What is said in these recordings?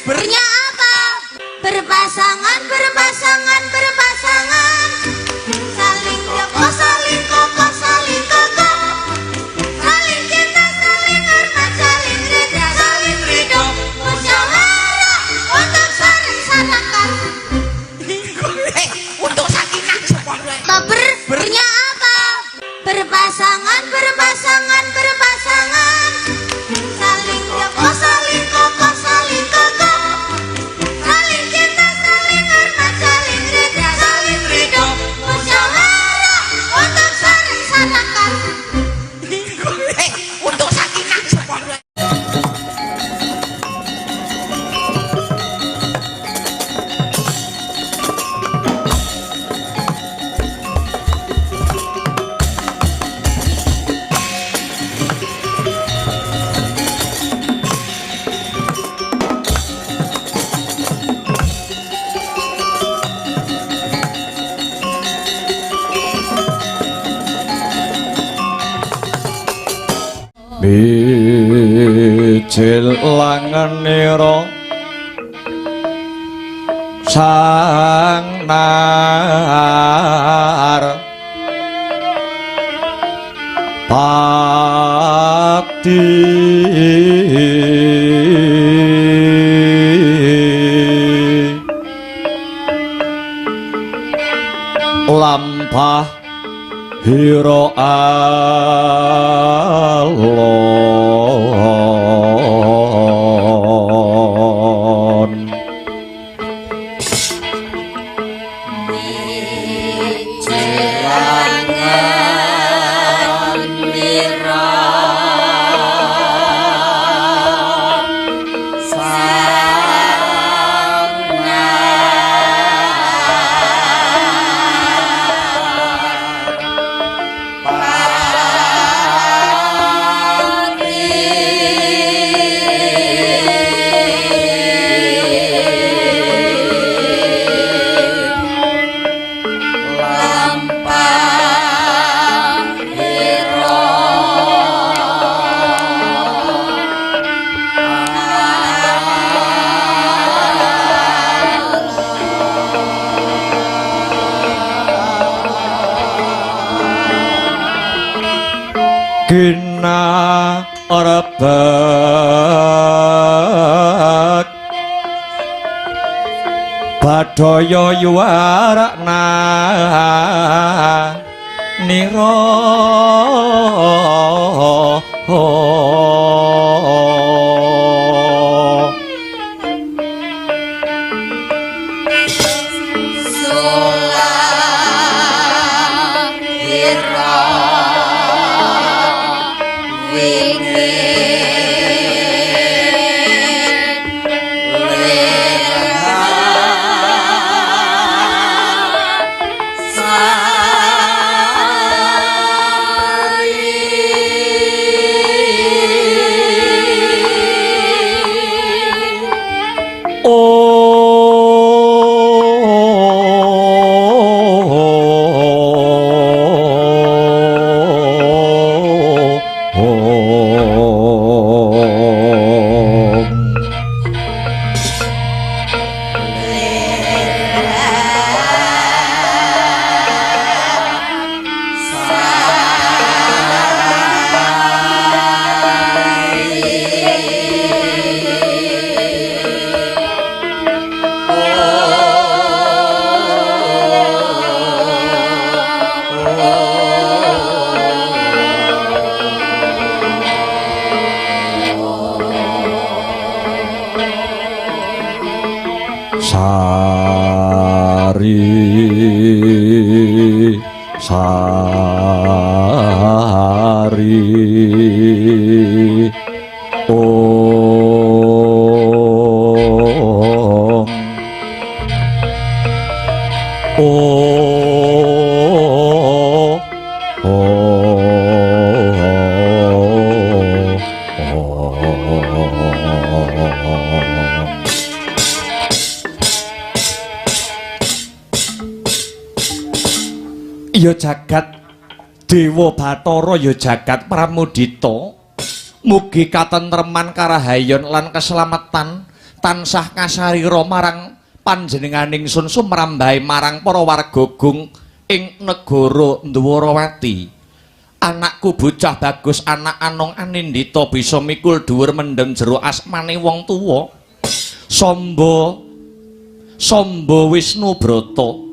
Bernya apa? Berpasangan, berpasangan, berpasangan. Saling kokoh, saling kokoh, saling kokoh. Saling cinta, saling hormat, saling ridho, saling ridho. Musyawarah untuk saling-sarakan. Untuk sakinah sapa? Bernya apa? Berpasangan, berpasangan, berpasangan. Saling kokoh, saling kokoh, saling kokoh. Saling cinta, saling hormat, saling ridho, saling ridho. Musyawarah untuk saling-sarakan. Untuk sakinah sapa? Mijil langenira sang nar pati lampah hira alon. Gina rebek badaya yuwarakna nira. Sari sari om om om. Ya jagat Dewa Bathara, ya jagat Pramudita, mugi katentreman karahayon lan keselamatan Tansah kasarira marang panjenenganing sun sumrambahe marang para warga gung ing negara Ndwarawati. Anakku bocah bagus, anak anong anindita bisa mikul dhuwur mendem jero asmane wong tuwa. Samba Samba Wisnu Brata.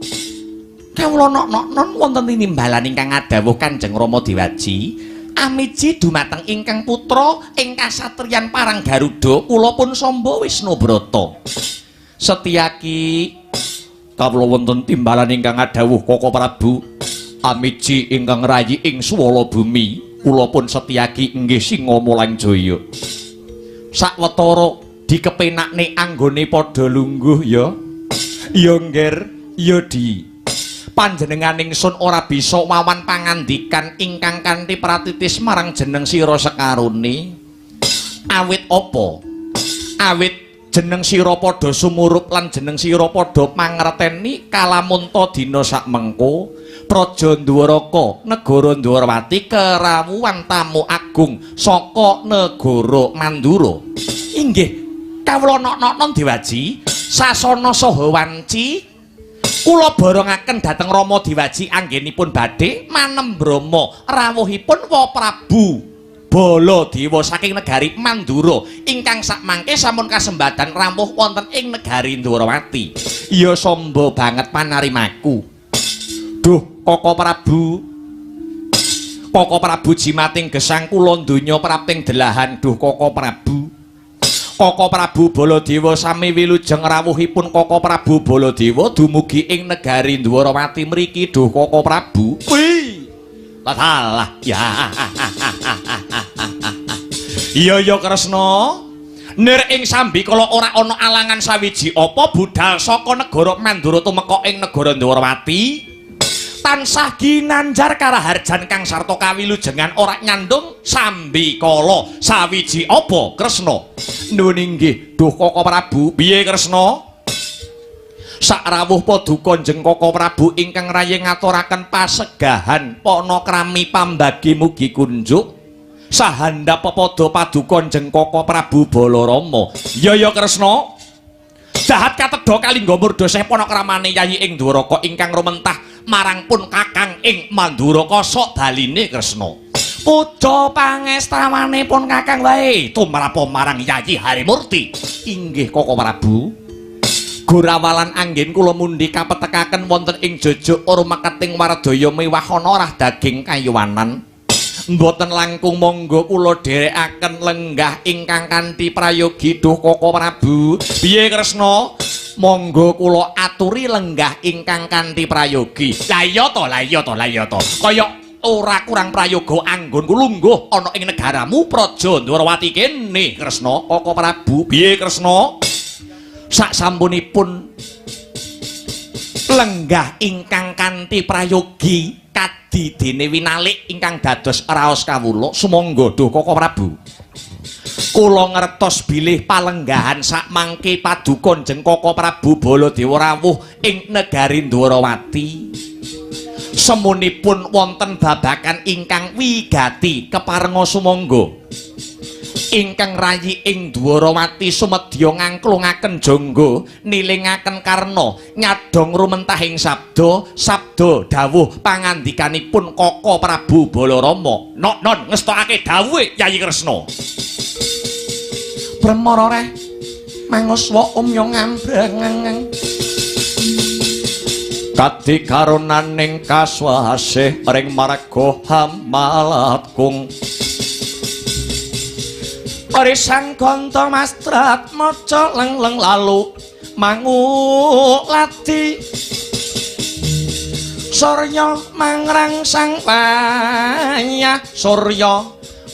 Kawula nok-noknon wonten tinimbalan ingkang ngadhawuh Kanjeng Rama Dewaji. Amiji dumateng ingkang putra ing kasatriyan Parang Garuda kula pun Samba Wisnu Brata. Setyaki kawula wonten timbalan ingkang ngadhawuh Koko Prabu. Amiji ingkang rayi ing swala bumi kula pun Setyaki inggih Singa Jaya. Sawetara dikepenakne anggone padha lungguh ya. Ya ngger, ya di. Panjenenganing sun ora bisa wawan pangandikan ingkang kanthi pratitis marang jeneng sira sekarone. Awit apa? Awit jeneng sira padha sumurup lan jeneng sira padha mangerteni kalamunta dina sakmengko Praja Ndwaraka negara Ndwarawati kerawuhan tamu agung saka negara Mandura. Inggih kawula nok-noknon Dewaji sasana saha wanci kula borongaken dhateng Rama Dewaji anggenipun badhe manembrama rawuhipun Wa Prabu Baladewa saking negari Mandura ingkang sakmangke sampun kasembadan rawuh wonten ing negari Ndwarawati. Ya samba banget panarimaku. Duh Koko Prabu. Koko Prabu jimating gesang kula donya prapting delahan. Duh Koko Prabu. Koko Prabu Baladewa sami wilujeng rawuhipun Koko Prabu Baladewa dumugi ing negari Ndwarawati mriki. Duh Koko Prabu. Wih. Salah ya. Iya ya Kresna. Nir ing sambikala ora ana alangan sawiji apa budal saka negara Mandura tumeka ing negara Ndwarawati. Tansah ginanjar karaharjan kang sarta kawilujengan ora nyandung sambikala sawiji apa Kresna. Nuwun inggih duh Koko Prabu. Piye Kresna? Sakrawuh paduka Njeng Koko Prabu ingkang rayi ngaturaken pasegahan panakrami pambagi mugi kunjuk sahandap pepada paduka Njeng Koko Prabu Balarama. Ya ya Kresna. Jahat katedha kalingga murda seh panakramane yayi ing Dwaraka ingkang rumentah marang pun kakang ing Mandura kosok baline Kresna. Puja pangestawane pun kakang wae tumrapa marang Yayi Harimurti. Inggih Koko Prabu. Gorawalan anggen kula mundi kapetekaken wonten ing jojo rumeketing wardaya miwah ana rah daging kayuwanan. Mboten langkung monggo kula dherekaken lenggah ingkang kanthi prayogi duh Koko Prabu. Piye Kresna? Monggo kula aturi lenggah ingkang kanthi prayogi. Lah iya to, lah iya to, lah iya to. Kaya ora kurang prayoga anggonku lungguh ana ing negaramu Praja Ndwarawati kene Kresna. Koko Prabu. Piye Kresna? Sak sampunipun lenggah ingkang kanthi prayogi kadi dene winalik ingkang dados raos kawula sumangga duh Koko Prabu. Kula ngertos bilih palenggahan sakmangke paduka Njeng Koko Prabu Baladewa rawuh ing negari Ndwarawati. Semunipun wonten babakan ingkang wigati keparenga sumangga. Ingkang rayi ing Dwarawati sumedya ngangklungaken jangga nilingaken karna nyadong rumentahing sabda sabda dawuh pangandikanipun Koko Prabu Balarama. Nok-non ngestokake dawuhe Yayi Kresna. Bremara reh manguswa umya ngambrang kadi karunaning kaswasih ring marga hamalatkung. Risang gonto mastrat maca leng-leng lalu mangulati surya mangrangsang wayah surya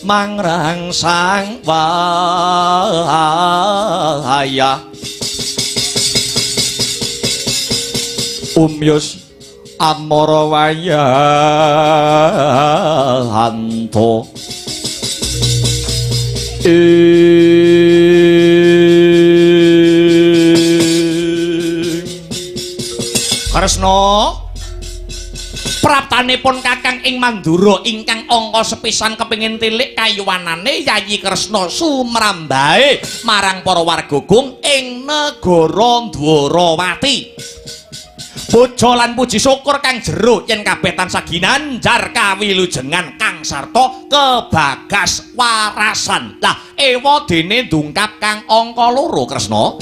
mangrangsang wayah umyus amara wayahanto. Kresna praptane Sowanipun Kakang ing Mandura ingkang angka sepisan kepengin tilik kayuwanane Yayi Kresna sumrambahe marang para warga Gung ing negara Dwarawati. Puja lan puji syukur kang jero yen kabeh tansah ginanjar kawilujengan kang sarta kebagas warasan. Lah ewa dene ndungkap kang angka 2 Kresna.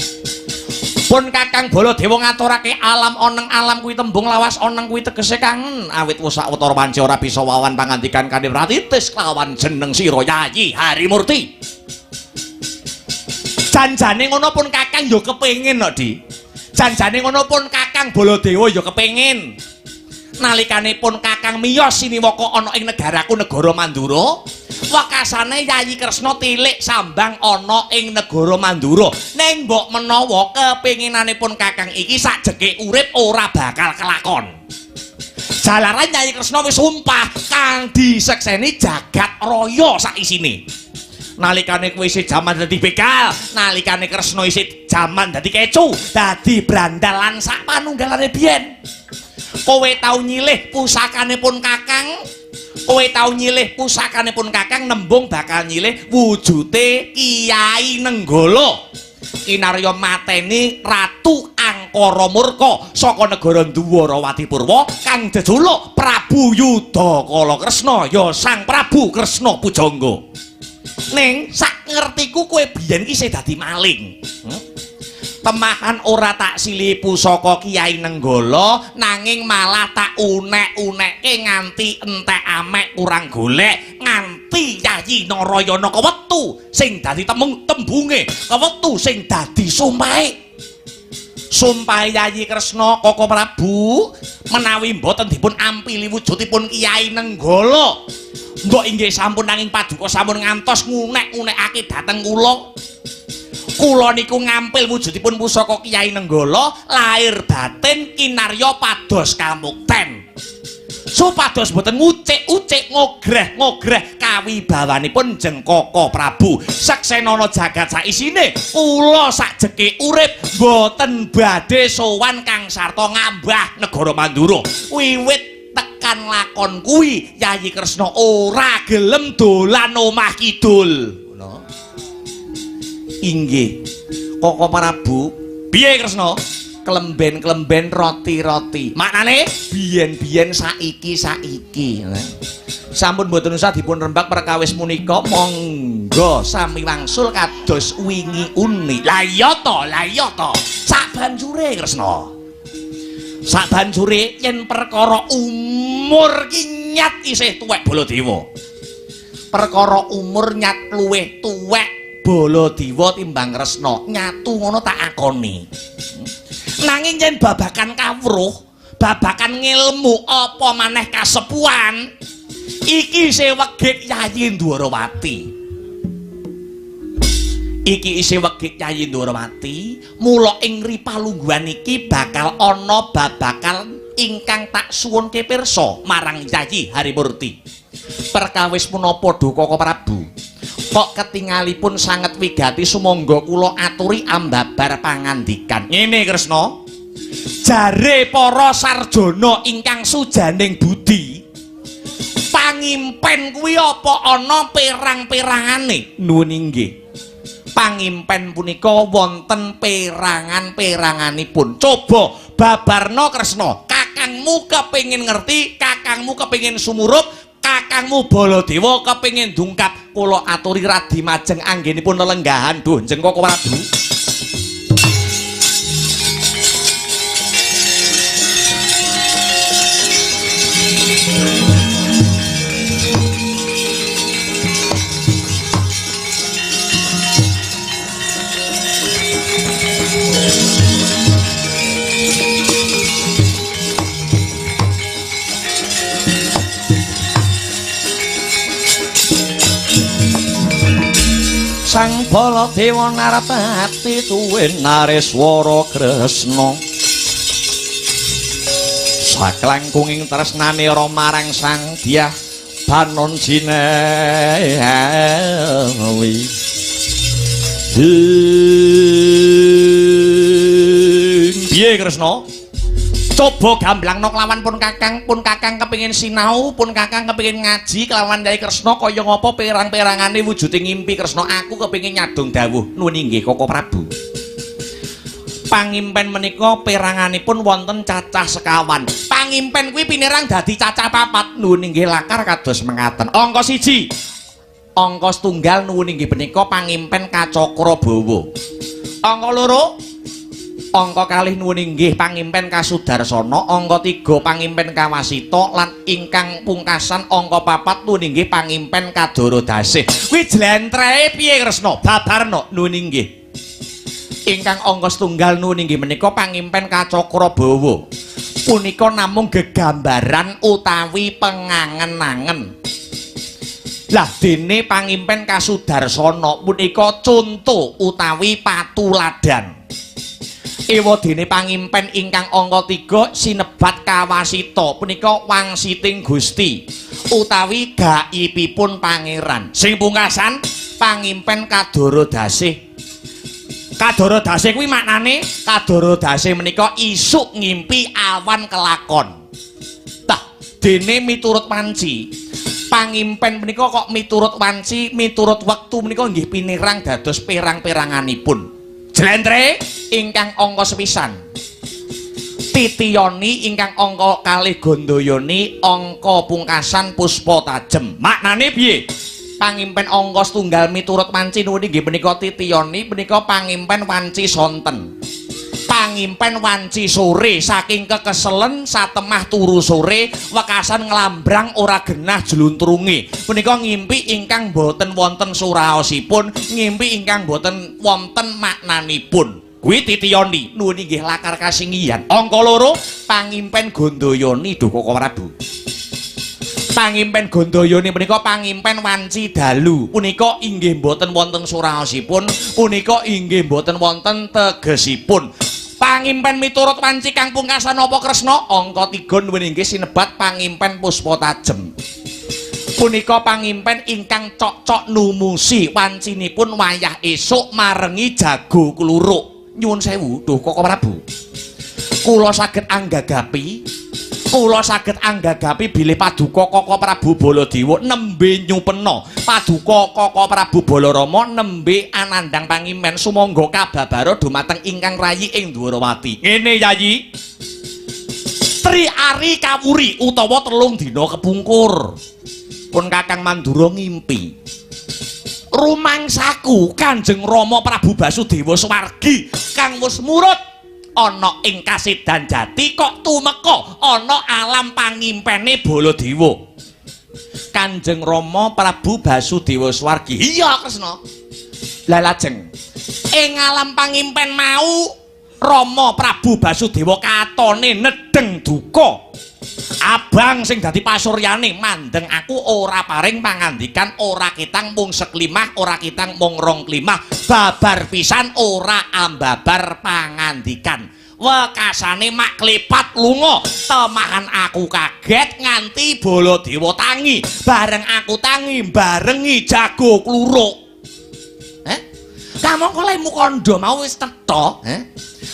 Pun Kakang Baladewa ngaturake alam oneng alam kuwi tembung lawas oneng kuwi tegese kangen awit wis sawetara wanci ora bisa wawan pangandikan kanthi pratitis kelawan jeneng sira Yayi Harimurti. Janjane ngono pun Kakang ya kepengin kok, Di. Janjane ngono pun Kakang Baladewa ya kepengin. Nalikane pun Kakang miyos siniwaka ana ing negaraku negara Mandura, wekasane Yayi Kresna tilik sambang ana ing negara Mandura. Ning mbok menawa kepinginanipun Kakang iki sajeke urip ora bakal kelakon. Jalaran Yayi Kresna wis sumpah kang disekseni jagat raya saisine. Nalikane kuwi isih jaman dadi begal, nalikane Kresna isih jaman dadi kecu, dadi brandal lan sak panunggalane biyen. Kowe tau nyilih pusakane pun Kakang, kowe tau nyilih pusakane pun Kakang nembung bakal nyilih wujute Kiai Nenggala. Kinarya mateni Ratu Angkara Murka saka negara Dwarawati Purwa kang jejuluk Prabu Yudhakala Kresna ya Sang Prabu Kresna Pujangga. Ning sak ngertiku kowe biyen ki isih dadi maling. Temahan ora tak sili pusaka Kiai Nenggala nanging malah tak unek-unekke nganti entek amek kurang golek nganti Yayi Narayana kewetu sing dadi tembunge kewetu sing dadi sumpahe. Sumpahe Yayi Kresna Koko Prabu menawi mboten dipun ampili wujudipun Kiai Nenggala mbok inggih sampun nanging paduka sampun ngantos ngunek-unekake dhateng kula. Kula niku ngampil wujudipun pusaka Kiai Nenggala lahir batin kinarya pados kamukten supados mboten ngucik-ucik ngogreh-ngogreh kawibawanipun jeng Koko Prabu. Seksenana jagat saisine kula sajeke urip mboten badhe sowan kang sarta ngambah negara Mandura. Wiwit tekan lakon kuwi Yayi Kresna ora gelem dolan omah kidul. Ngono. Inggih Koko Prabu. Piye Kresna? Klemben-klemben roti-roti. Maknane biyen-biyen saiki-saiki. Sampun mboten usah dipun rembak perkawis punika, monggo sami wangsul kados wingi uni. Lah iya to, lah iya to. Sak banjure Kresna. Sak banjure yen perkara umur ki nyat isih tuwek Baladewa. Perkara umur nyat luwih tuwek Baladewa timbang Kresna. Nyatu ngono tak akoni. Nanging yen babakan kawruh, babakan ngilmu apa maneh kasepuhan, iki isih wegik Yayi Ndwarawati. Iki isih wegik Yayi Ndwarawati, mula ing ripalungguhan iki bakal ana babakan ingkang tak suwunke pirsa marang Yayi Harimurti. Perkawis punapa duka Koko Prabu? Kok ketingalipun sanget wigati sumangga kula aturi ambabar pangandikan. Ngene Kresna, jare para sarjana ingkang sujaning budi, pangimpen kuwi apa ana perang-perangane? Nuwun inggih. Pangimpen punika wonten perangan-peranganipun. Coba babarna Kresna, kakangmu kepengin ngerti, kakangmu kepengin sumurup, kakangmu Baladewa kepengin dungkap. Kula aturi radi majeng anggenipun lelenggahan duh jeng Koko Prabu. Sang Baladewa narapati tuwin nareswara Kresna. Saklangkunging tresnane ora marang Sang Dyah Banon Jinewi. Piye Kresna? Coba gamblangno kelawan pun kakang kepengin sinau, pun kakang kepengin ngaji kelawan Yai Kresna kaya ngapa perang-perangane wujude ngimpi Kresna. Aku kepengin nyadong dawuh. Nuwun inggih Koko Prabu. Pangimpen menika peranganipun wonten cacah sekawan. Pangimpen kuwi pinerang dadi cacah papat. Nuwun inggih lakar kados mengaten. Angka 1. Angka setunggal nuwun inggih punika pangimpen Kacakra Bawa. Angka 2 angka kalih nuwun inggih pangimpen Kasudarsana, angka 3 pangimpen Kawasita lan ingkang pungkasan angka 4 nuwun inggih pangimpen Kadara Dasih. Kuwi jlentrehe piye Kresna? Babarna nuwun inggih. Ingkang angka setunggal nuwun inggih menika pangimpen Kacakra Bawa. Punika namung gegambaran utawi pengangen-angen. Lah dene pangimpen Kasudarsana punika conto utawi patuladan. Ewa dene pangimpen ingkang angka 3 sinebat Kawasita punika wangsiting Gusti utawi gaibipun pangeran. Sing pungkasan pangimpen Kadara Dasih. Kadara Dasih kuwi maknane Kadara Dasih menika isuk ngimpi awan kelakon. Tah dene miturut wanci pangimpen menika kok miturut wanci miturut wektu menika nggih pinerang dados perang-peranganipun. Jlentre ingkang angka sepisan Titiyoni, ingkang angka kalih Gandayani, angka pungkasan Puspa Tajem. Maknane piye? Pangimpen angka setunggal miturut wanci nuwun inggih menika Titiyoni punika pangimpen wanci sonten. Pangimpen wanci sore saking kekeselen satemah turu sore wekasan nglambrang ora genah jluntrunge. Punika ngimpi ingkang boten wonten suraosipun, ngimpi ingkang boten wonten maknanipun. Kuwi Titiyoni nuwun inggih lakar kasingihan. Angka 2 pangimpen Gandayani duh Koko Prabu. Pangimpen Gandayani punika pangimpen wanci dalu. Punika inggih boten wonten suraosipun, punika inggih boten wonten tegesipun. Pangimpen miturut wanci kang pungkasan apa Kresna? Angka 3 nuwun inggih sinebat pangimpen Puspa Tajem. Punika pangimpen ingkang cocok numusi wancinipun wayah esuk marengi jago kluruk. Nyuwun sewu duh Koko Prabu. Kula saged anggagapi, kula saged anggagapi bilih paduka Koko Prabu Baladewa nembe nyupena paduka Koko Prabu Balarama nembe anandang pangimpen sumangga kababara dumateng ingkang rayi ing Dwarawati. Ngene Yayi, Tri ari kawuri utawa 3 dina kepungkur pun Kakang Mandura ngimpi rumangsaku Kanjeng Rama Prabu Basudewa Swargi kang wis murut ana ing kasidan jati kok tumeka ana alam pangimpene Baladewa. Kanjeng Rama Prabu Basudewa Swargi. Iya Kresna. Lah lajeng ing alam pangimpen mau Rama Prabu Basudewa katone nedheng duka. Abang sing dadi pasuryane mandeng aku ora paring pangandikan, ora kitang mung seklimah, ora kitang mung rong klimah, babar pisan ora ambabar pangandikan. Wekasane mak klepat lunga, temahan aku kaget nganti Baladewa tangi. Bareng aku tangi barengi jago kluruk. Kamangka lemu kandha mau wis cetha,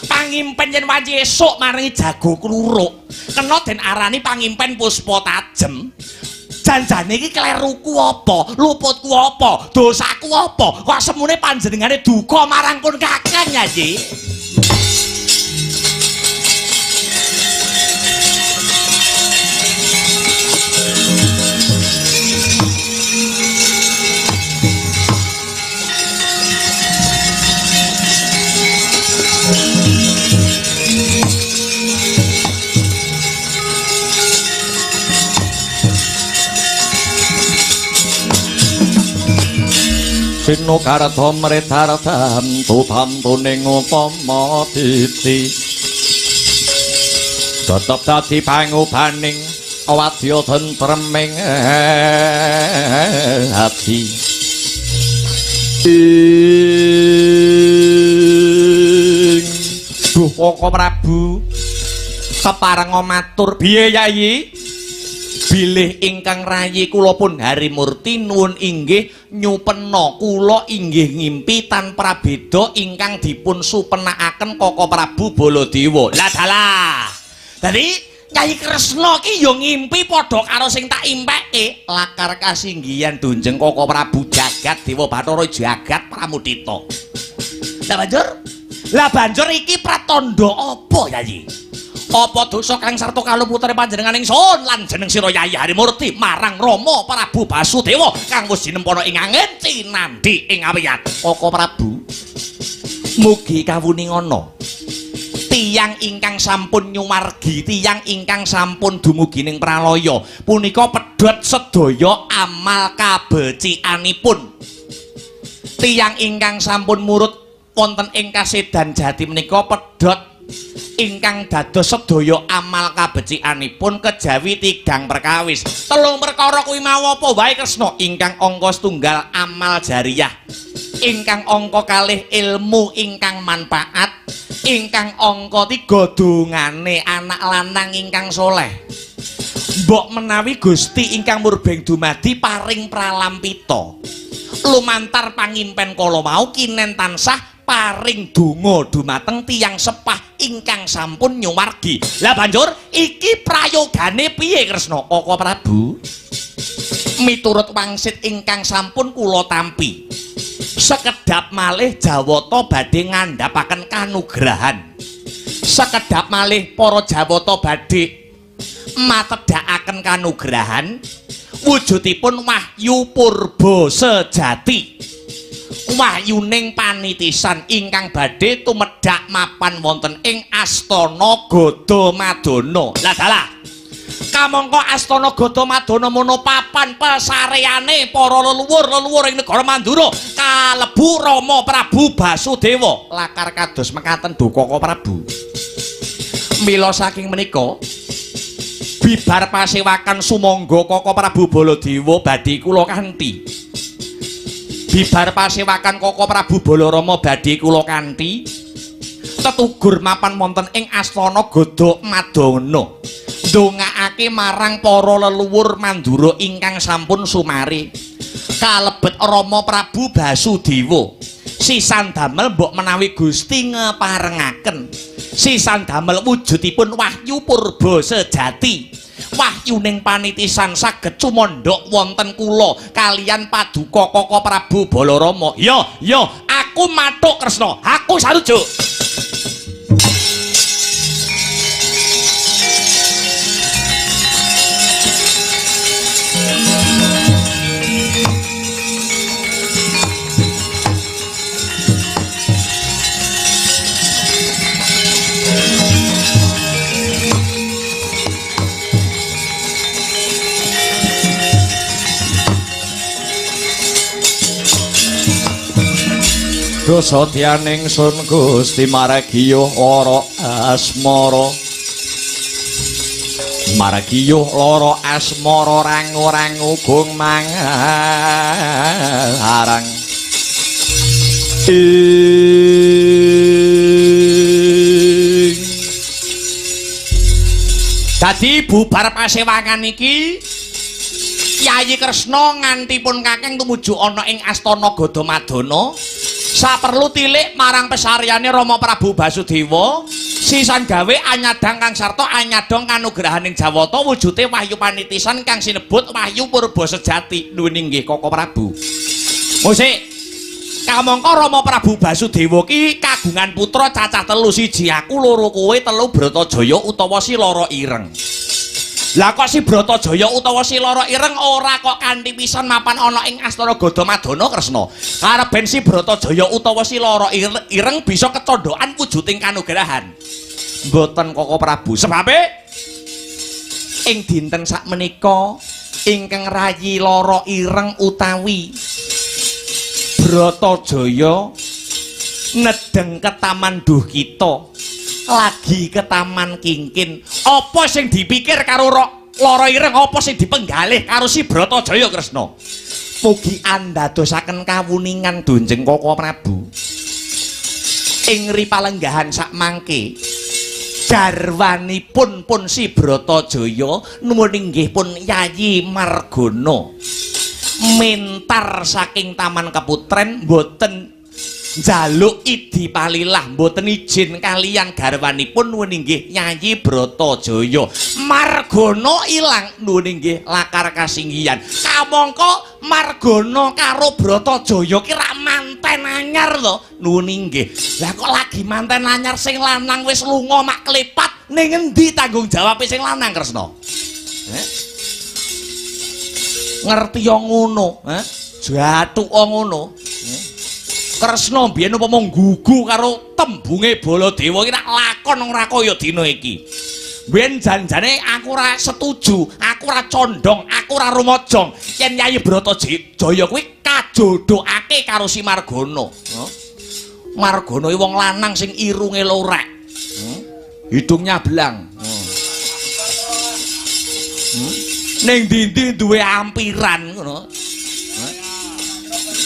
Pangimpen yen wanci esuk maringi jago kluruk, kena den arani pangimpen Puspa Tajem. Janjane iki kleruku apa? Luputku apa? Dosaku apa? Kok semune panjenengane duka marang pun kakang ya, Yi? Sinukarta mretartam tutamtuning upama titi tetep dadi pangubaning wadya tentreming ati. Duh Koko Prabu keparenga matur piye Yayi? Bilih ingkang rayi kula pun Harimurti nuwun inggih nyupena kula inggih ngimpi tan prabeda ingkang dipun supenakaken Koko Prabu Baladewa. Lah dalah. Dadi Kyai Kresna ki ya ngimpi padha karo sing tak impekke. Lakar kasinggihan Dunjeng Koko Prabu Jagat Dewa Bathara Jagat Pramudita. Lah banjur iki pratandha apa Yayi? Apa dosa kang sarta kaluputane panjenengan ingsun lan jeneng sira Yayi Harimurti marang Rama Prabu Basudewa kang wis jinempana ing angin cinandhi ing awiyat. Koko Prabu, mugi kawuningana tiyang ingkang sampun nyumargi, tiyang ingkang sampun dumugi ning pralaya punika pedhot sedaya amal kabecikanipun. Tiyang ingkang sampun murut wonten ing kasedan jati menika pedhot ingkang dados sedaya amal kabecikanipun kejawi tigang perkawis. Telung perkara kuwi mau apa wae Kresna? Ingkang angka setunggal amal jariyah, ingkang angka kalih ilmu ingkang manfaat, ingkang angka tiga dongane anak lanang ingkang soleh. Mbok menawi Gusti ingkang murbeng dumadi paring pralampita lumantar pangimpen kala mau kinen tansah paring donga dumateng tiyang sepah ingkang sampun nyumargi. Lah banjur iki prayogane piye Kresna? Koko Prabu, miturut wangsit ingkang sampun kula tampi, sekedhap malih Jawata badhe ngandhapaken kanugrahan. Sekedhap malih para Jawata badhe matedhakaken kanugrahan wujudipun wahyu purba sejati. Wahyuning panitisan ingkang badhe tumedhak mapan wonten ing Astana Gadamadana. Lah dalah, kamangka Astana Gadamadana mono papan pesareane para leluhur-leluhur ing negara Mandura kalebu Rama Prabu Basudewa. Lakar kados mekaten Koko Prabu. Mila saking menika bibar pasewakan sumangga Koko Prabu Baladewa badhe kula kanthi. Bibar pasewakan Koko Prabu Balarama badhe kula kanthi tetugur mapan wonten ing Astana Gadamadana, ndongaake marang para leluhur Mandura ingkang sampun sumare kalebet Rama Prabu Basudewa. Sisan damel mbok menawi Gusti ngeparengaken sisan damel wujudipun wahyu purba sejati, wahyuning panitisan saged cumandhak wonten kula kaliyan paduka Koko Prabu Balarama. Ya, ya, aku mathuk Kresna, aku sarujuk. Dosa tianing sun Gusti maragiyuh lara asmara, maragiyuh lara asmara rangu-rangu gung mangarang ing. Dadi bubar pasewangan iki Yayi Kresna nganti pun kakeng tumuju ana ing Astana Gadamadana. Saperlu tilik marang pesaryane Rama Prabu Basudewa, sisan gawe anyadang kang sarta anyadong kanugrahaning Jawata wujude wahyu panitisan kang sinebut wahyu purba sejati. Nuwun inggih Koko Prabu. Musik kamangka Rama Prabu Basudewa ki kagungan putra cacah telu, siji aku, loro kowe, telu Bratajaya utawa si Lara Ireng. Lah kok si Bratajaya utawa si Lara Ireng ora kok kanthi pisan mapan ana ing Astana Gadamadana Kresna? Karep ben si Bratajaya utawa si Lara Ireng bisa kecondhokan wujuding kanugrahan. Mboten Koko Prabu. Sebabe ing dinten sakmenika ingkang rayi Lara Ireng utawi Bratajaya nedeng ke Taman Duhkita, lagi ke Taman Kingkin. Apa sing dipikir karo Lara Ireng, apa sing dipenggalih karo si Bratajaya Kresna? Mugi andadosaken kawuningan Dunjeng Koko Prabu. Ing ripalenggahan sakmangke garwanipun pun si Bratajaya nuwun inggih pun Yayi Margono mentar saking Taman Keputren mboten Njaluk idi palilah mboten izin kaliyan garwanipun nuwun inggih Yayi Bratajaya. Margana ilang nuwun inggih lakar kasinggihan. Kamangka Margana karo Bratajaya ki rak manten anyar to nuwun inggih. Lah kok lagi manten anyar sing lanang wis lunga mak klepat ning endi tanggung jawabe sing lanang Kresna? Ngerti yo ngono, Jathuka ngono. Kresna mbiyen upama nggugu karo tembunge Baladewa iki rak lakon ora kaya dina iki. Mbiyen janjane aku ora setuju, aku ora condong, aku ora rumajang yen Yayi Bratajaya kuwi kajodhokake karo si Margana. Margana iki wong lanang sing irunge lorek. Hidungnya belang. Ning ndi-ndi duwe ampiran ngono.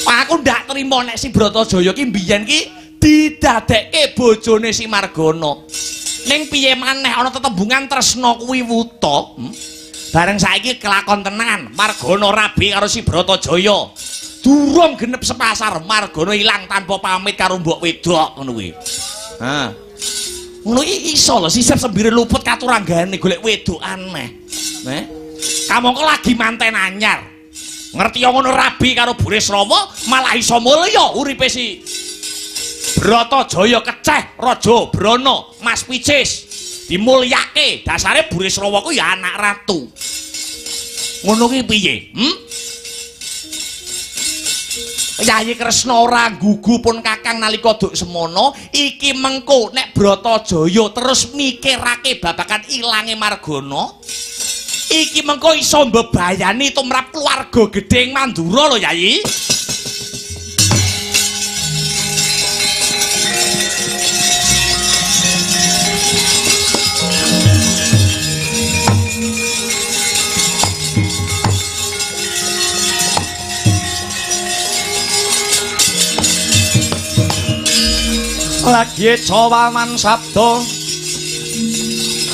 Aku ndak trimo nek si Bratajaya ki mbiyen ki didadekke bojone si Margana. Ning piye maneh ana tetembungan tresna kuwi wuta. Bareng saiki kelakon tenan, Margana rabi karo si Bratajaya. Durung genep sepasar, Margana ilang tanpa pamit karo mbok wedok ngono kuwi. Ha. Ngono iki iso lho sisip sembire luput katuranggane golek wedok aneh. Kamangka lagi manten anyar. Ngerti yo ngono rabi karo Burisrawa malah iso mulya uripe si Bratajaya keceh Raja Brana Mas Picis dimulyake. Dasare Burisrawa ku ya anak ratu. Ngono ki piye? Yayi Kresna ora gugu pun kakang nalika duk semono iki mengko nek Bratajaya terus mikirake babagan ilange Margana iki mengko iso mbebayani tumrap keluarga gedhe ing Mandura lho Yayi. Lagi cawaman sabda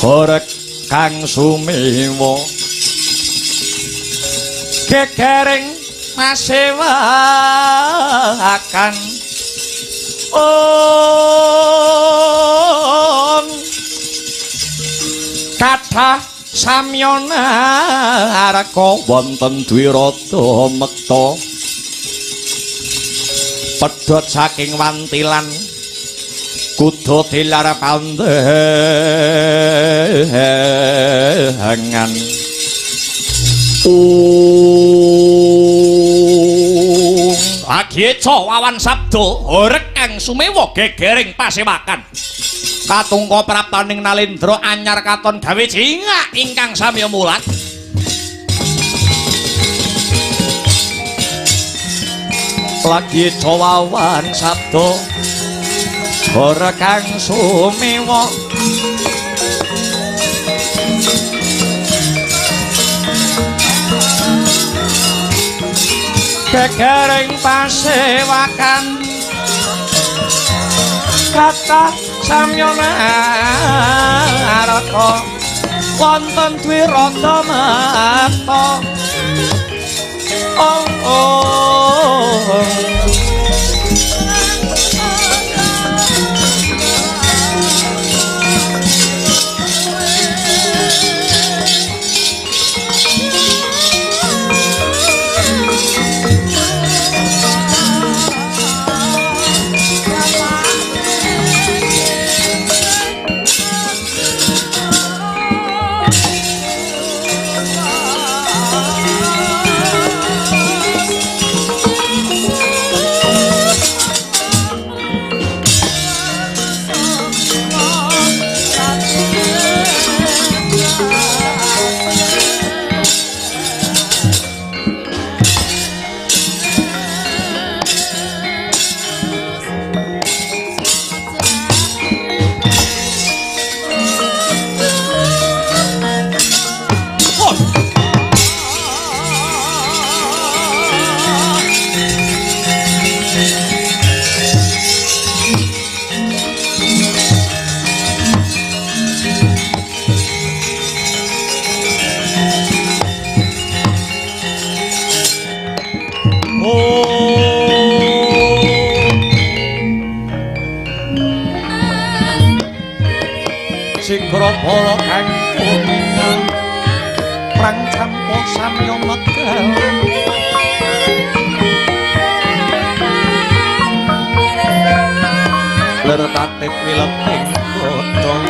horeg kang sumewa gegering masewakan om kathah samyana arka wonten dwirata mekta pedhot saking wantilan kuda tilar pandengan. Lagi cawawan sabda horeg kang sumewa gegering pasewakan katungka praptaning nalendra anyar katon gawe jingak ingkang samya mulat. Lagi cawawan sabda horeg kang sumewa gegering pasewakan kathah samyana arka wonten dwirata mekta. Oh, oh. Sigra bala kang kuningal prang campa samya medal ler tatip wileting godhong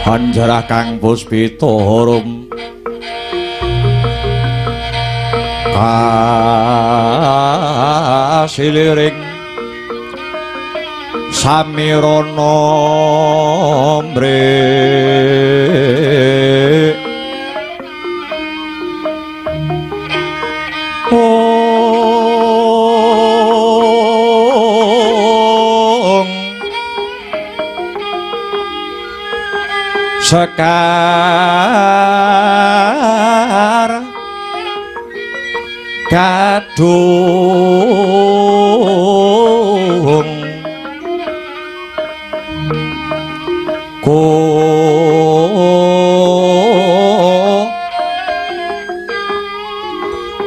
Anjarah kang puspita harum kasiliring samirana mrih Sekar kadung ko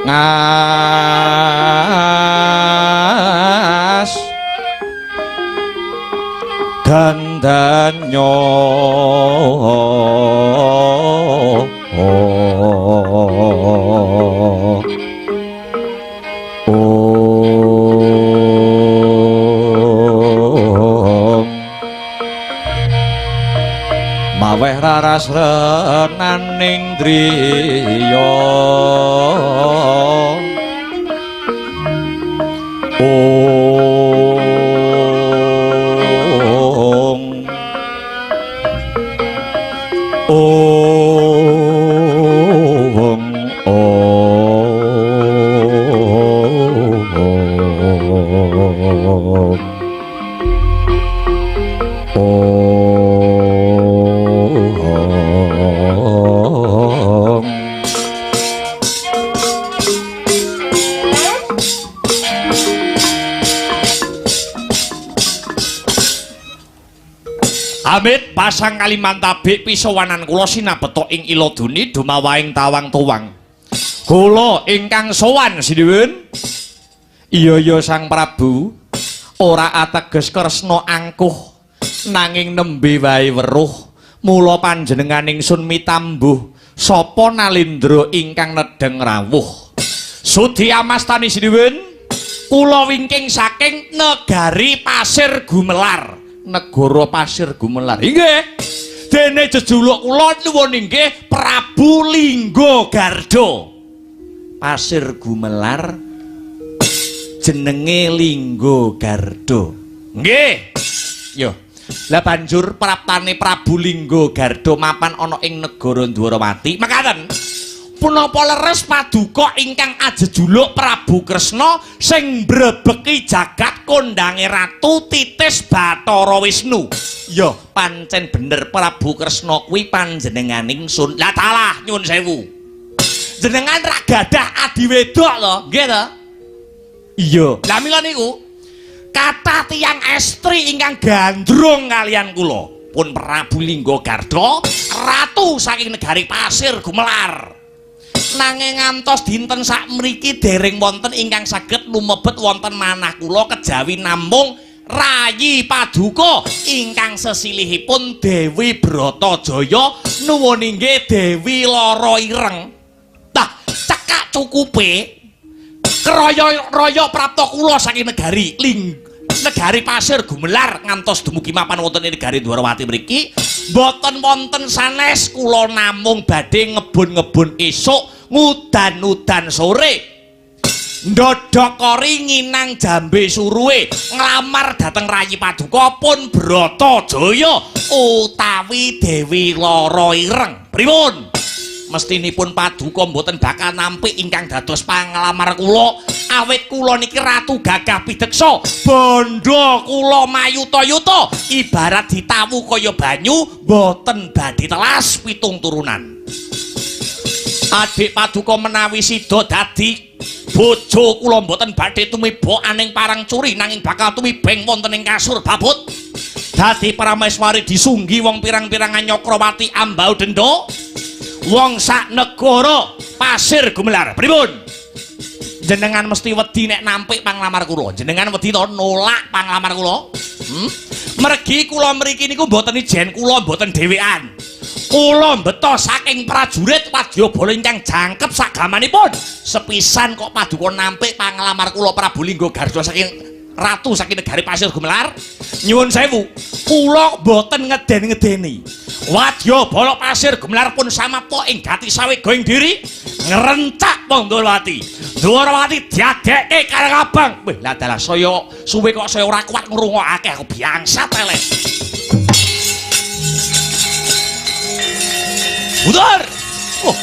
ngas dandanyo maweh raras renaning driya ong ong ong Amit pasang kalimantabik pisowanan kula sinabeta ing iladuni dumawahing tawang-tuwang. Kula ingkang sowan sinuwun. Iya ya Sang Prabu, ora ateges Kresna angkuh nanging nembe wae weruh. Mula panjenengan ingsun mitambuh sapa Nalindra ingkang nedheng rawuh. Sudi amastani sinuwun, kula wingking saking negari Pasir Gumelar. Negara Pasir Gumelar. Inggih. Dene jejuluk kula nuwun inggih Prabu Lingga Garda. Pasir Gumelar jenenge Lingga Garda. Nggih. Yo. Lah banjur praptane Prabu Lingga Garda mapan ana ing negara Dwarawati. Mekaten. Punapa leres paduka ingkang ajejuluk Prabu Kresna sing mbrebeki jagat kondange Ratu Titis Bathara Wisnu. Ya, pancen bener Prabu Kresna kuwi panjenengan ingsun. Lah talah nyun sewu. Jenengan ra gadah adi wedok to, nggih to? Iya. Lah mila niku kathah tiyang estri ingkang gandrung kalian kula. Pun Prabu Lingga Garda, ratu saking negari Pasir Gumelar. Nanging ngantos dinten sakmriki dereng wonten ingkang saged lumebet wonten manah kula kejawi namung Rayi Paduka ingkang sesilihipun Dewi Bratajaya nuwun inggih Dewi Lara Ireng. Tah cekak cukupe kraya-raya prapta kula saking negari negari Pasir Gumelar ngantos dumugi mapan wonten ing negari Dwarawati mriki mboten wonten sanes kula namung badhe ngebun-ngebun esuk ngudan-udan sore ndodhok kori nginang jambe suruhe nglamar dhateng Rayi Paduka pun Bratajaya utawi Dewi Lara Ireng. Pripun? Mestinipun paduka mboten bakal nampik ingkang dados panglamar kula. Awit kula niki ratu gagah pideksa, bondo kula mayuta-yuta, ibarat ditawu kaya banyu, mboten badhe telas pitung turunan. Adik paduka menawi sida dadi bojo kula mboten badhe tumiba aning parang curi, nanging bakal tumibeng wonten ing kasur babut. Dadi prameswari disunggi wong pirang-pirangan Nyakrawati ambau denda. Wong sak negara Pasir Gumelar. Pripun? Jenengan mesti wedi nek nampik panglamar kula. Jenengan wedi to nolak panglamar kula? Mergi kula mriki niku mboten ijen kula mboten dhewean. Kula mbeta saking prajurit wadyabala ingkang jangkep sagamanipun. Sepisan kok paduka nampik panglamar kula Prabu Lingga Garda saking ratu saking negari Pasir Gumelar. Nyuwun sewu, kula mboten ngeden-ngedeni. Wadyabala Pasir Gumelar pun samapta ing gati sawega ing diri ngrencak wong Dwarawati. Dwarawati diadekke karang abang. Wih, lah dalah saya suwe kok saya ora kuat ngrungokake aku biangsat elek. Mundur. Oh.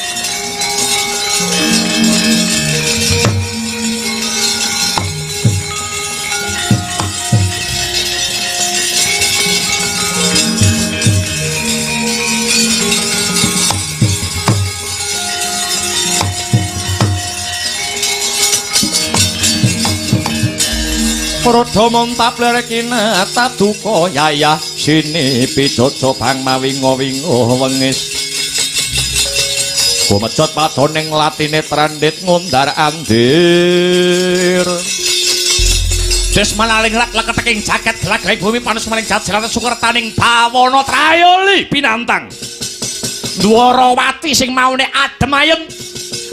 Prodha montap lerkina taduka yayah sini pijojo bang mawingo-wingo wengis. Gumejot padoning latine trandit ngundar andir. Desmanaling rat leketeking jaket gelagahing bumi panus maring jat jelata sukertaning bawana trayoli pinantang. Dwarawati sing maune adem ayem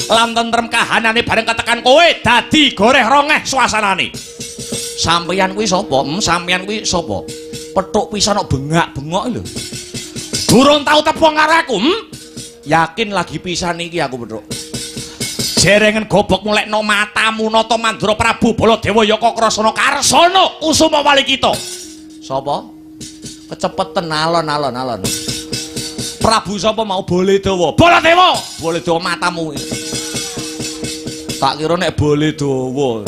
lan tentrem kahanane bareng ketekan kowe dadi goreh rongeh suasanane. Sampeyan kuwi sapa? Sampeyan kuwi sapa? Petuk pisan kok bengak-bengok lho. Durung tau tepung karo aku, Yakin lagi pisan iki aku petuk. Jerengen gobok mulekno matamu nata Mandura Prabu Baladewa Yaka Krasana Karsana Kusuma Walikita. Sapa? Kecepeten alon-alon alon. Prabu sapa mau Baladewa? Baladewa, Baladewa matamu. Tak kira nek Baladewa.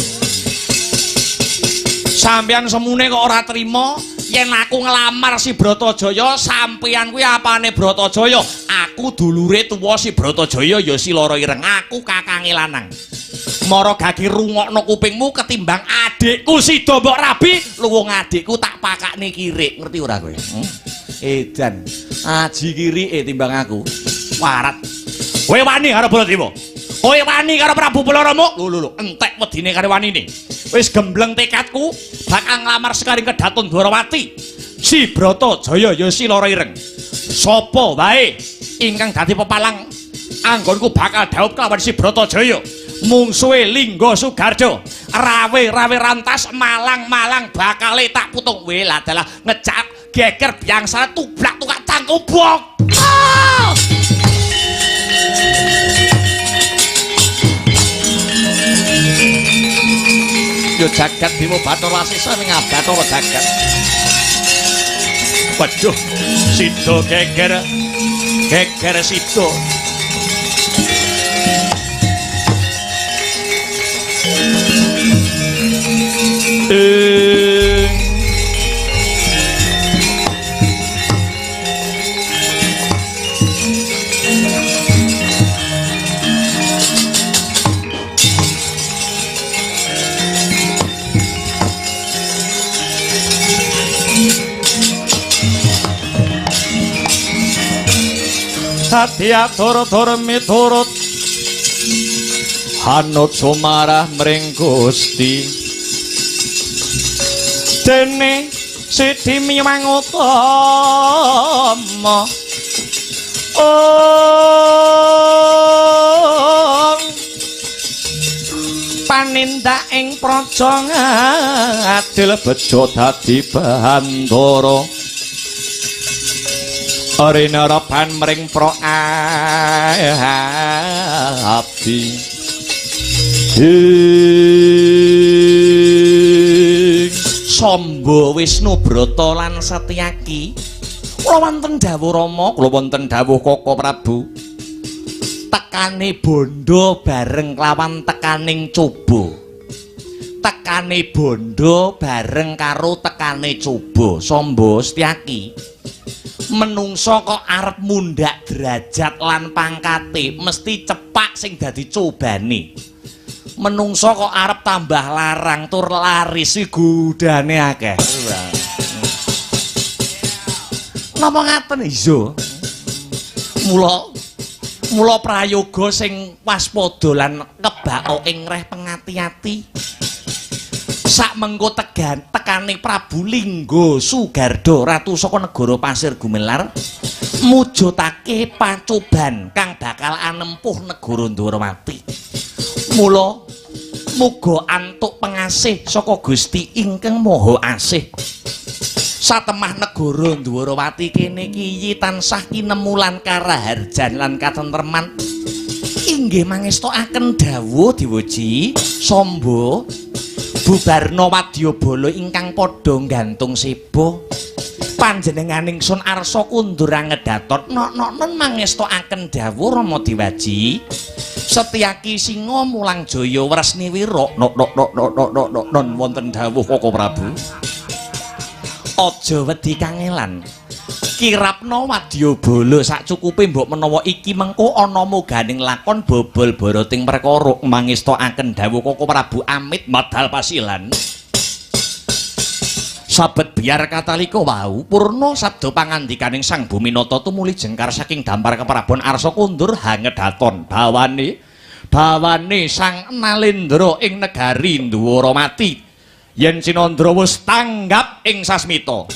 Sampeyan semune kok ora trima yen aku nglamar si Bratajaya, sampeyan kuwi apane Bratajaya? Aku dulure tuwa si Bratajaya ya si Loro Ireng, aku kakange lanang. Mara gagi rungokno kupingmu ketimbang adikku sida mbok rabi, luwung adikku tak pakakne kirik, ngerti ora kowe? Edan, aji kirike timbang aku. Warat. Kowe wani karo Baladewa? Kowe wani karo Prabu Balarama? Lho lho lho, entek wedine karo wanine. Wis gembleng tekadku bakal nglamar sekaring kedaton Dwarawati. Si Bratajaya ya si Loro Ireng. Sapa wae ingkang dadi pepalang anggonku bakal dhaup kelawan si Bratajaya. Mungsuhe Lingga Sugarda, rawe-rawe rantas malang-malang bakale tak putung. Weh lah dalah ngejak geger biangsane tublak tukak cangkubok. Oh! Yo jagat Bima Bathara Wasesa ning Bathara jagat. Waduh, sida geger. Geger sida. Dadi atur-atur miturut hanut sumarah mring Gusti. Dene sidi miwang utama ong panindak ing praja ngadil bejo dadi bandara. Rinaraban mring pra abdi. Samba Wisnu Brata lan Satyaki. Kula wonten dawuh Rama, kula wonten dawuh Koko Prabu. Tekane bondo bareng kelawan tekaning coba. Tekane bondo bareng karo tekane coba. Samba Setyaki, menungso kok arep mundhak derajat lan pangkate mesti cepak sing dadi cobane. Menungso kok arep tambah larang tur laris iki godane akeh. Napa ngaten iya? Mula prayoga sing waspada lan kebako ing reh pengati-ati. Sak mengko tekane Prabu Lingga Sugarda ratu saka negara Pasir Gumelar mujudake pacoban kang bakal anempuh negara Ndwarawati. Mula muga antuk pengasih saka Gusti ingkang Maha Asih. Satemah negara Ndwarawati kene iki tansah kinemulan karaharjan lan katentreman. Inggih mangestokaken dawuh Dewaji Samba bubarna wadyabala ingkang padha nggantung seba. Panjenenganing sun arsa kundur angedatot nok-noken mangestokaken dawuh Rama Dewaji. Setyaki Singa mulang jaya wresni wira nok nok nok nok nok nok nok non wonten dawuh Koko Prabu. Aja wedi kangelan. Kirapna wadyabala sacukupe mbok menawa iki mengko ana muganing lakon bobol barating perkara mangestokaken dawuh Koko Prabu amit madal pasilan. Sabet biar katalika wau purna sabda pangandikaning Sang Buminata tumuli jengkar saking dampar keprabon arsa kundur hangedaton bawane bawane Sang Nalendra ing negari Ndwaramati yen Cinandra wis tanggap ing sasmita.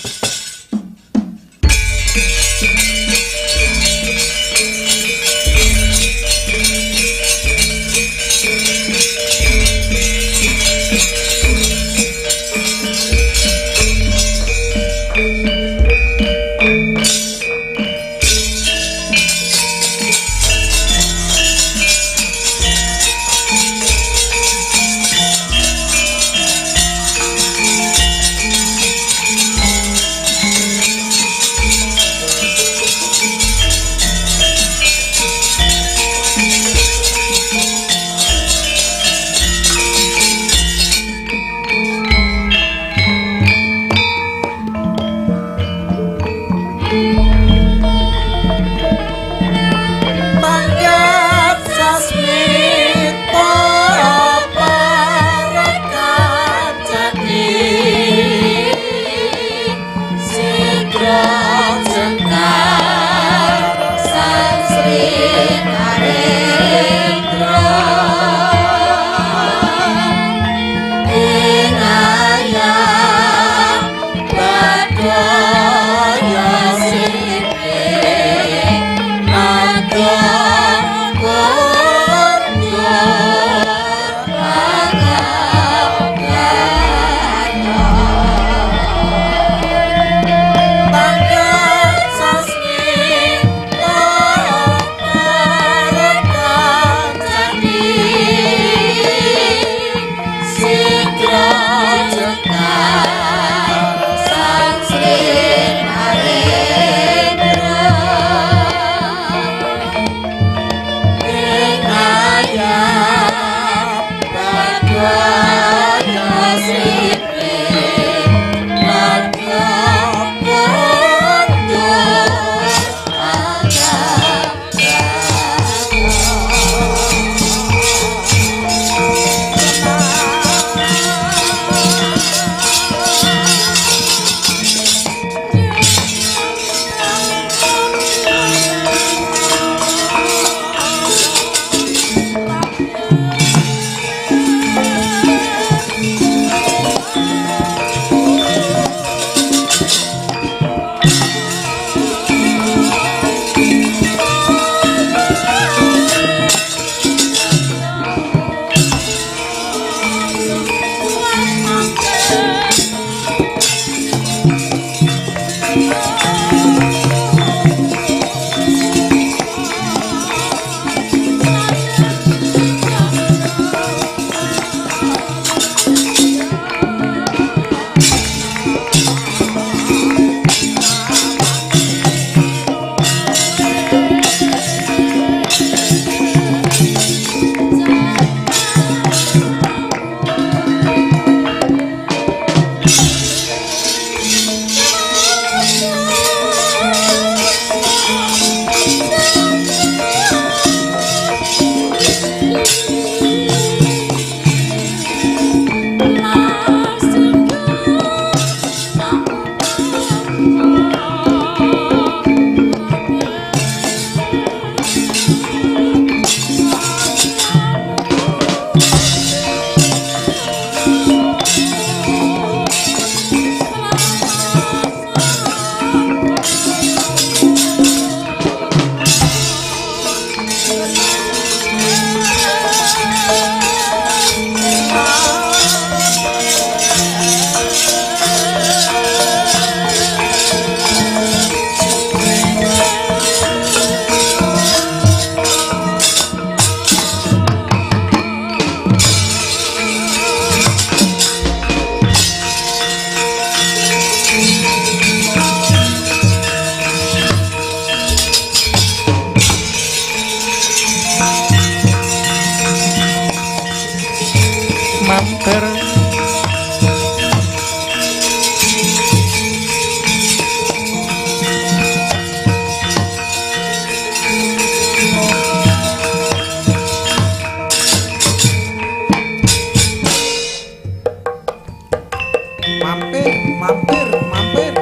Mampir, mampir, mampir.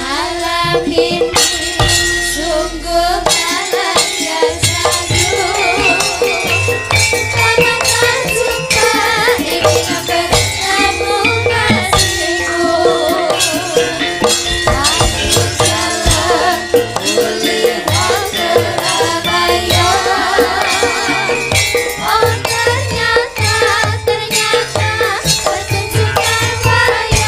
Malam ini sungguh malam yang syahdu. Lama tak jumpa, ingin bertemu kasihku. Aku jalan kulihat keramaian. Oh ternyata, ternyata pertunjukan wayang.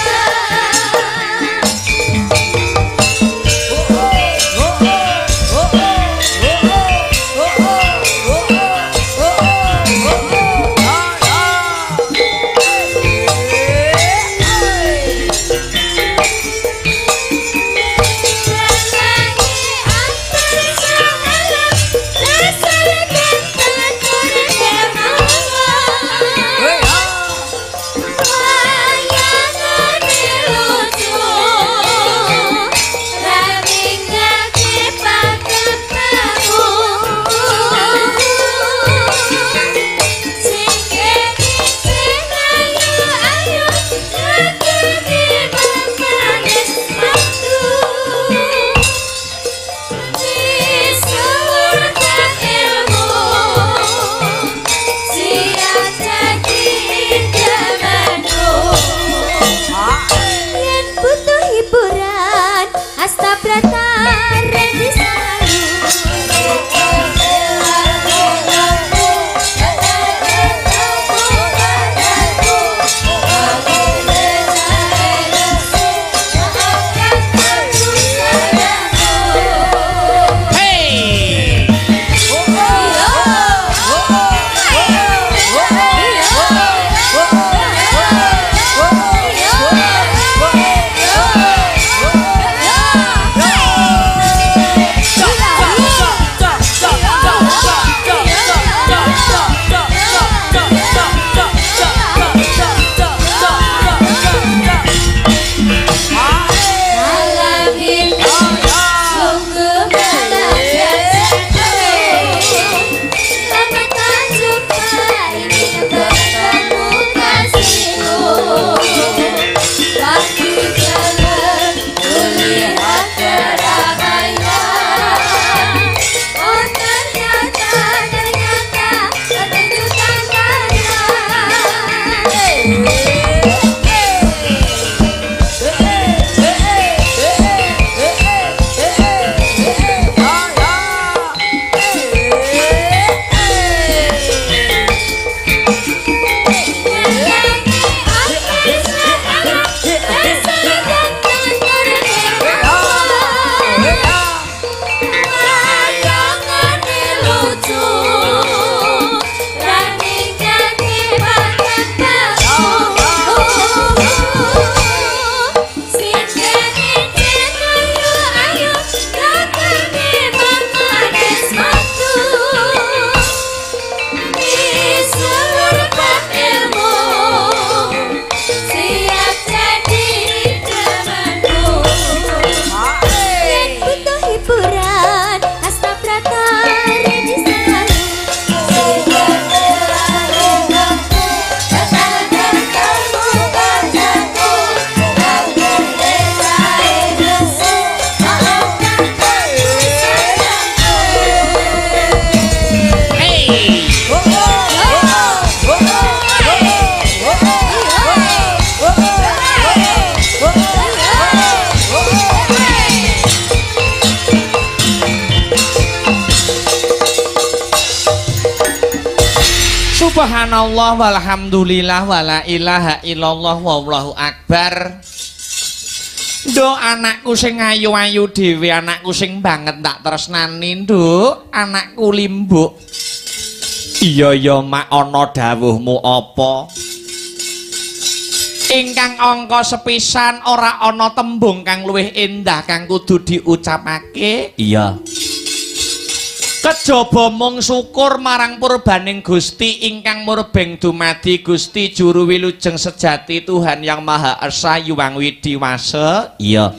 Yen butuh hiburan, Asta Brata ready selalu. Hey! Malam ini sungguh malam yang syahdu. Lama tak jumpa, ingin bertemu kasihku. Waktu jalan kulihat keramaian. Oh ternyata, ternyata pertunjukan wayang. Siap jadi temanku. Yen butuh hiburan, Asta Brata ready selalu. Hey! Subhanallah walhamdulillah wala ilaha illallah wallahu akbar. Nduk, anakku sing ayu-ayu dhewe, anakku sing banget tak tresnani, Nduk, anakku Limbuk. Iya ya, Mak, ana dawuhmu apa? Ingkang angka sepisan ora ana tembung kang luwih endah kang kudu diucapake. Iya. Kejaba mung syukur marang purbaning Gusti ingkang murbeng dumadi Gusti Juru Wilujeng Sejati Tuhan Yang Maha Esa Yuwang Widi Wasa. Iya.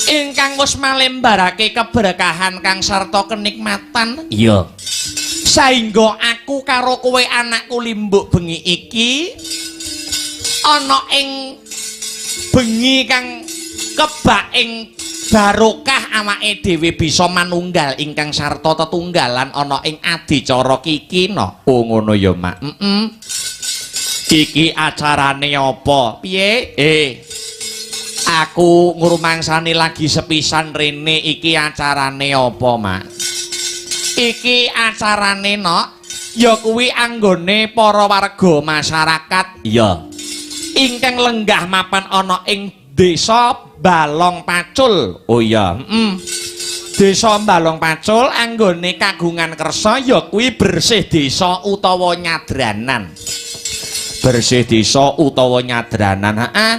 Ingkang wis malembarake keberkahan kang sarta kenikmatan. Iya. Saengga aku karo kowe anakku Limbuk bengi iki ana ing bengi kang kebak ing barokah awake dhewe bisa manunggal ingkang sarta tetunggalan ana ing adicara kiki no. Oh ngono ya, Mak. Heeh. Iki acarane apa? Piye? Aku ngrumangsani lagi sepisan rene iki acarane apa, Mak? Iki acarane no ya kuwi anggone para warga masyarakat. Iya. Ingkang lenggah mapan ana ing desa Balong Pacul. Oh iya, heeh. Desa Balong Pacul anggone kagungan kersa ya kuwi bersih desa utawa nyadranan. Bersih desa utawa nyadranan, heeh.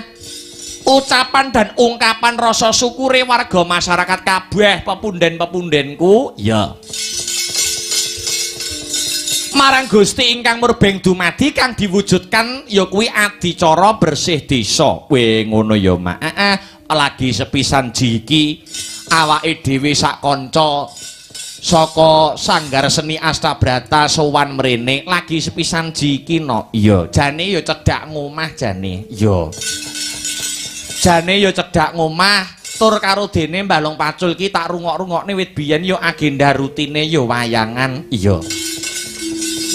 Ucapan dan ungkapan rasa syukure warga masyarakat kabeh pepunden-pepundenku, ya. Marang Gusti ingkang murbeng dumadi kang diwujudkan ya kuwi adicara bersih desa. Kowe ngono ya, Mak. Heeh, lagi sepisan jiki awake dhewe sak kanca saka Sanggar Seni Astabrata sowan mrene lagi sepisan jiki no. Iya, jane ya cedhak ngomah jane. Iya. Jane ya cedhak ngomah tur karo dene Balong Pacul iki tak rungok-rungokne wit biyen ya agenda rutine ya wayangan. Iya.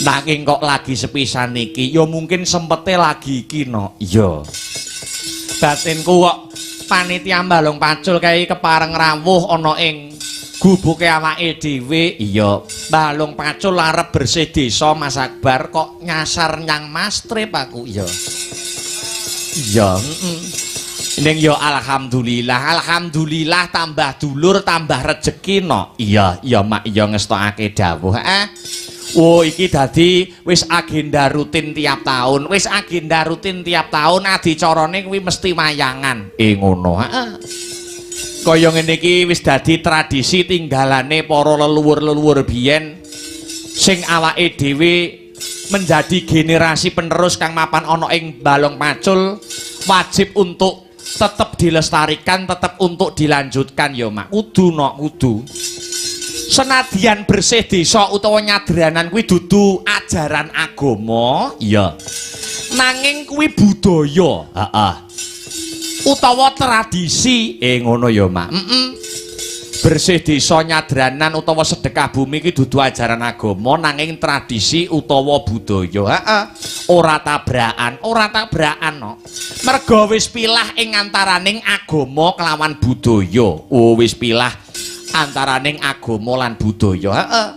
Nanging kok lagi sepisan iki ya mungkin sempete lagi iki no. Iya. Batinku kok panitia Balong Pacul kae kepareng rawuh ana ing gubuke awake dhewe. Iya. Balong Pacul arep bersih desa Mas Akbar kok nyasar nyang Mastrip aku. Iya. Iya, heeh. Ning ya alhamdulillah, alhamdulillah tambah dulur tambah rejeki no. Iya, iya Mak, iya ngestokake dawuh. Heeh. Oh iki dadi wis agenda rutin tiap tahun, wis agenda rutin tiap tahun adicarane kuwi mesti wayangan. Ngono, heeh. Kaya ngene iki wis dadi tradisi tinggalane para leluhur-leluhur biyen sing awake dhewe menjadi generasi penerus kang mapan ana ing Balong Pacul wajib untuk tetep dilestarikan, tetep untuk dilanjutkan ya Mak. Kudu no, kudu. Senadyan bersih desa utawa nyadranan kuwi dudu ajaran agama, iya. Nanging kuwi budaya, heeh. Utawa tradisi, ngono ya, Mak. Heeh. Bersih desa nyadranan utawa sedekah bumi iki dudu ajaran agama nanging tradisi utawa budaya. Heeh. Ora tabrakan, ora tabrakan no. Merga wis pilah ing antaraning agama kelawan budaya. Oh, wis pilah antaraning agama lan budaya. Heeh.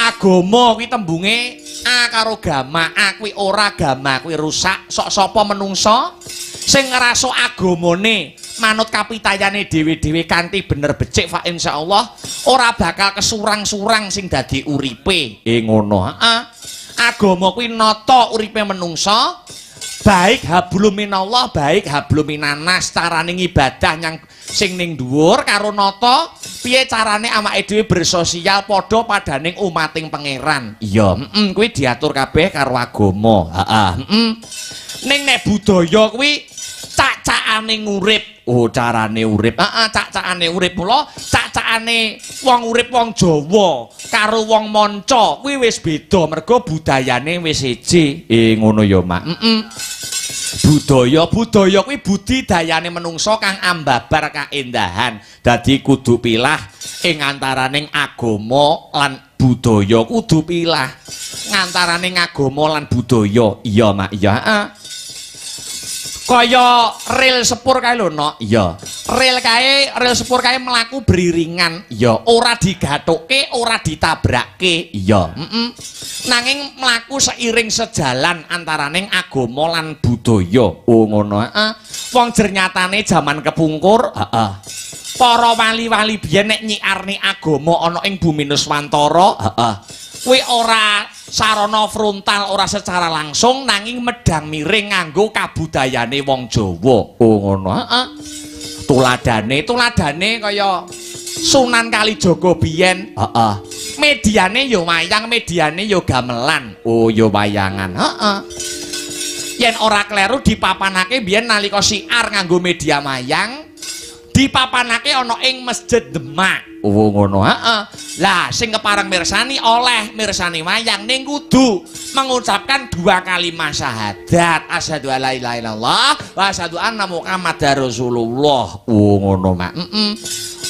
Agama kuwi tembunge a karo gama, a kuwi ora, gama kuwi rusak. Sok sapa menungsa sing ngrasuk agamane manut kapitayane dhewe-dhewe kanthi bener becik fa insyaallah ora bakal kesurang-surang sing dadi uripe. Ngono. Heeh. Agama kuwi nata uripe menungsa baik hablum minallah baik hablum minanas, carane ngibadah nyang sing ning dhuwur karo nata piye carane awake dhewe bersosial padha padaning umating pangeran. Iya, heeh, kuwi diatur kabeh karo agama. Heeh, heeh. Ning nek budaya kuwi cak-cakane ngurip. Oh, carane urip. Heeh, cak-cakane urip. Mula cak-cakane wong urip wong Jawa karo wong manca kuwi wis beda mergo budayane wis siji. Ngono ya, Mak. Heeh. Budaya, budaya kuwi budidayane menungsa kang ambabar kaendahan. Dadi kudu pilah ing antaraning agama lan budaya, kudu pilah ngantaraning agama lan budaya. Iya, Mak, iya, heeh. Kaya rel sepur kae lho, Nok. Iya. Rel kae, rel sepur kae mlaku beriringan. Iya, ora digathukke, ora ditabrakke. Iya, heeh. Nanging mlaku seiring sejalan antaraning agama lan budaya. Oh, ngono, heeh. Wong jernyatane jaman kepungkur, heeh. Para wali-wali biyen nek nyiarni agama ana ing bumi Nuswantara, heeh. Kuwi ora sarana frontal, ora secara langsung, nanging medang miring nganggo kabudayane wong Jawa. Oh, ngono, heeh. Tuladane, tuladane kaya Sunan Kalijaga biyen, heeh. Mediane ya wayang, mediane ya gamelan. Oh, ya wayangan, heeh. Yen ora kleru dipapanake biyen nalika siar nganggo media wayang, dipapanake ana ing Masjid Demak. Oh, ngono, heeh. Lah, sing kepareng mirsani oleh mirsani wayang ning kudu mengucapkan dua kalimat syahadat. Asyhadu alla ilaha illallah wa asyhadu anna Muhammadar Rasulullah. Oh, ngono, Mak. Heeh.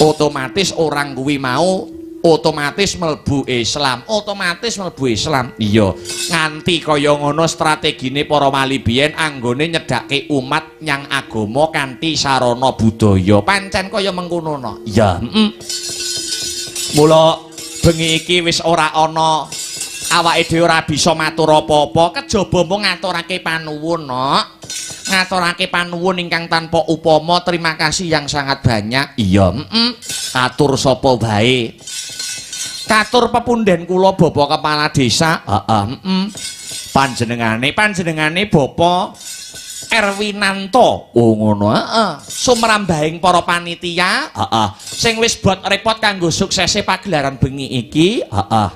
Otomatis orang kuwi mau otomatis mlebu Islam, otomatis mlebu Islam. Iya, nganti kaya ngono strategine para wali biyen anggone nyedhake umat nyang agama kanthi sarana budaya. Pancen kaya mengkono no. Iya, heeh. Mula bengi iki wis ora ana awake dhewe ora bisa matur apa-apa kejaba mung ngaturake panuwun, Nok. Ngaturake panuwun ingkang tanpa upama, terima kasih yang sangat banyak. Iya, heeh. Katur sapa wae? Katur pepunden kula Bapak Kepala Desa, heeh, heeh. Panjenengane, panjenengane Bapak Erwinanto. Oh, ngono, heeh. Sumrambahing para panitia, heeh. Sing wis bot repot kanggo suksese pagelaran bengi iki, heeh.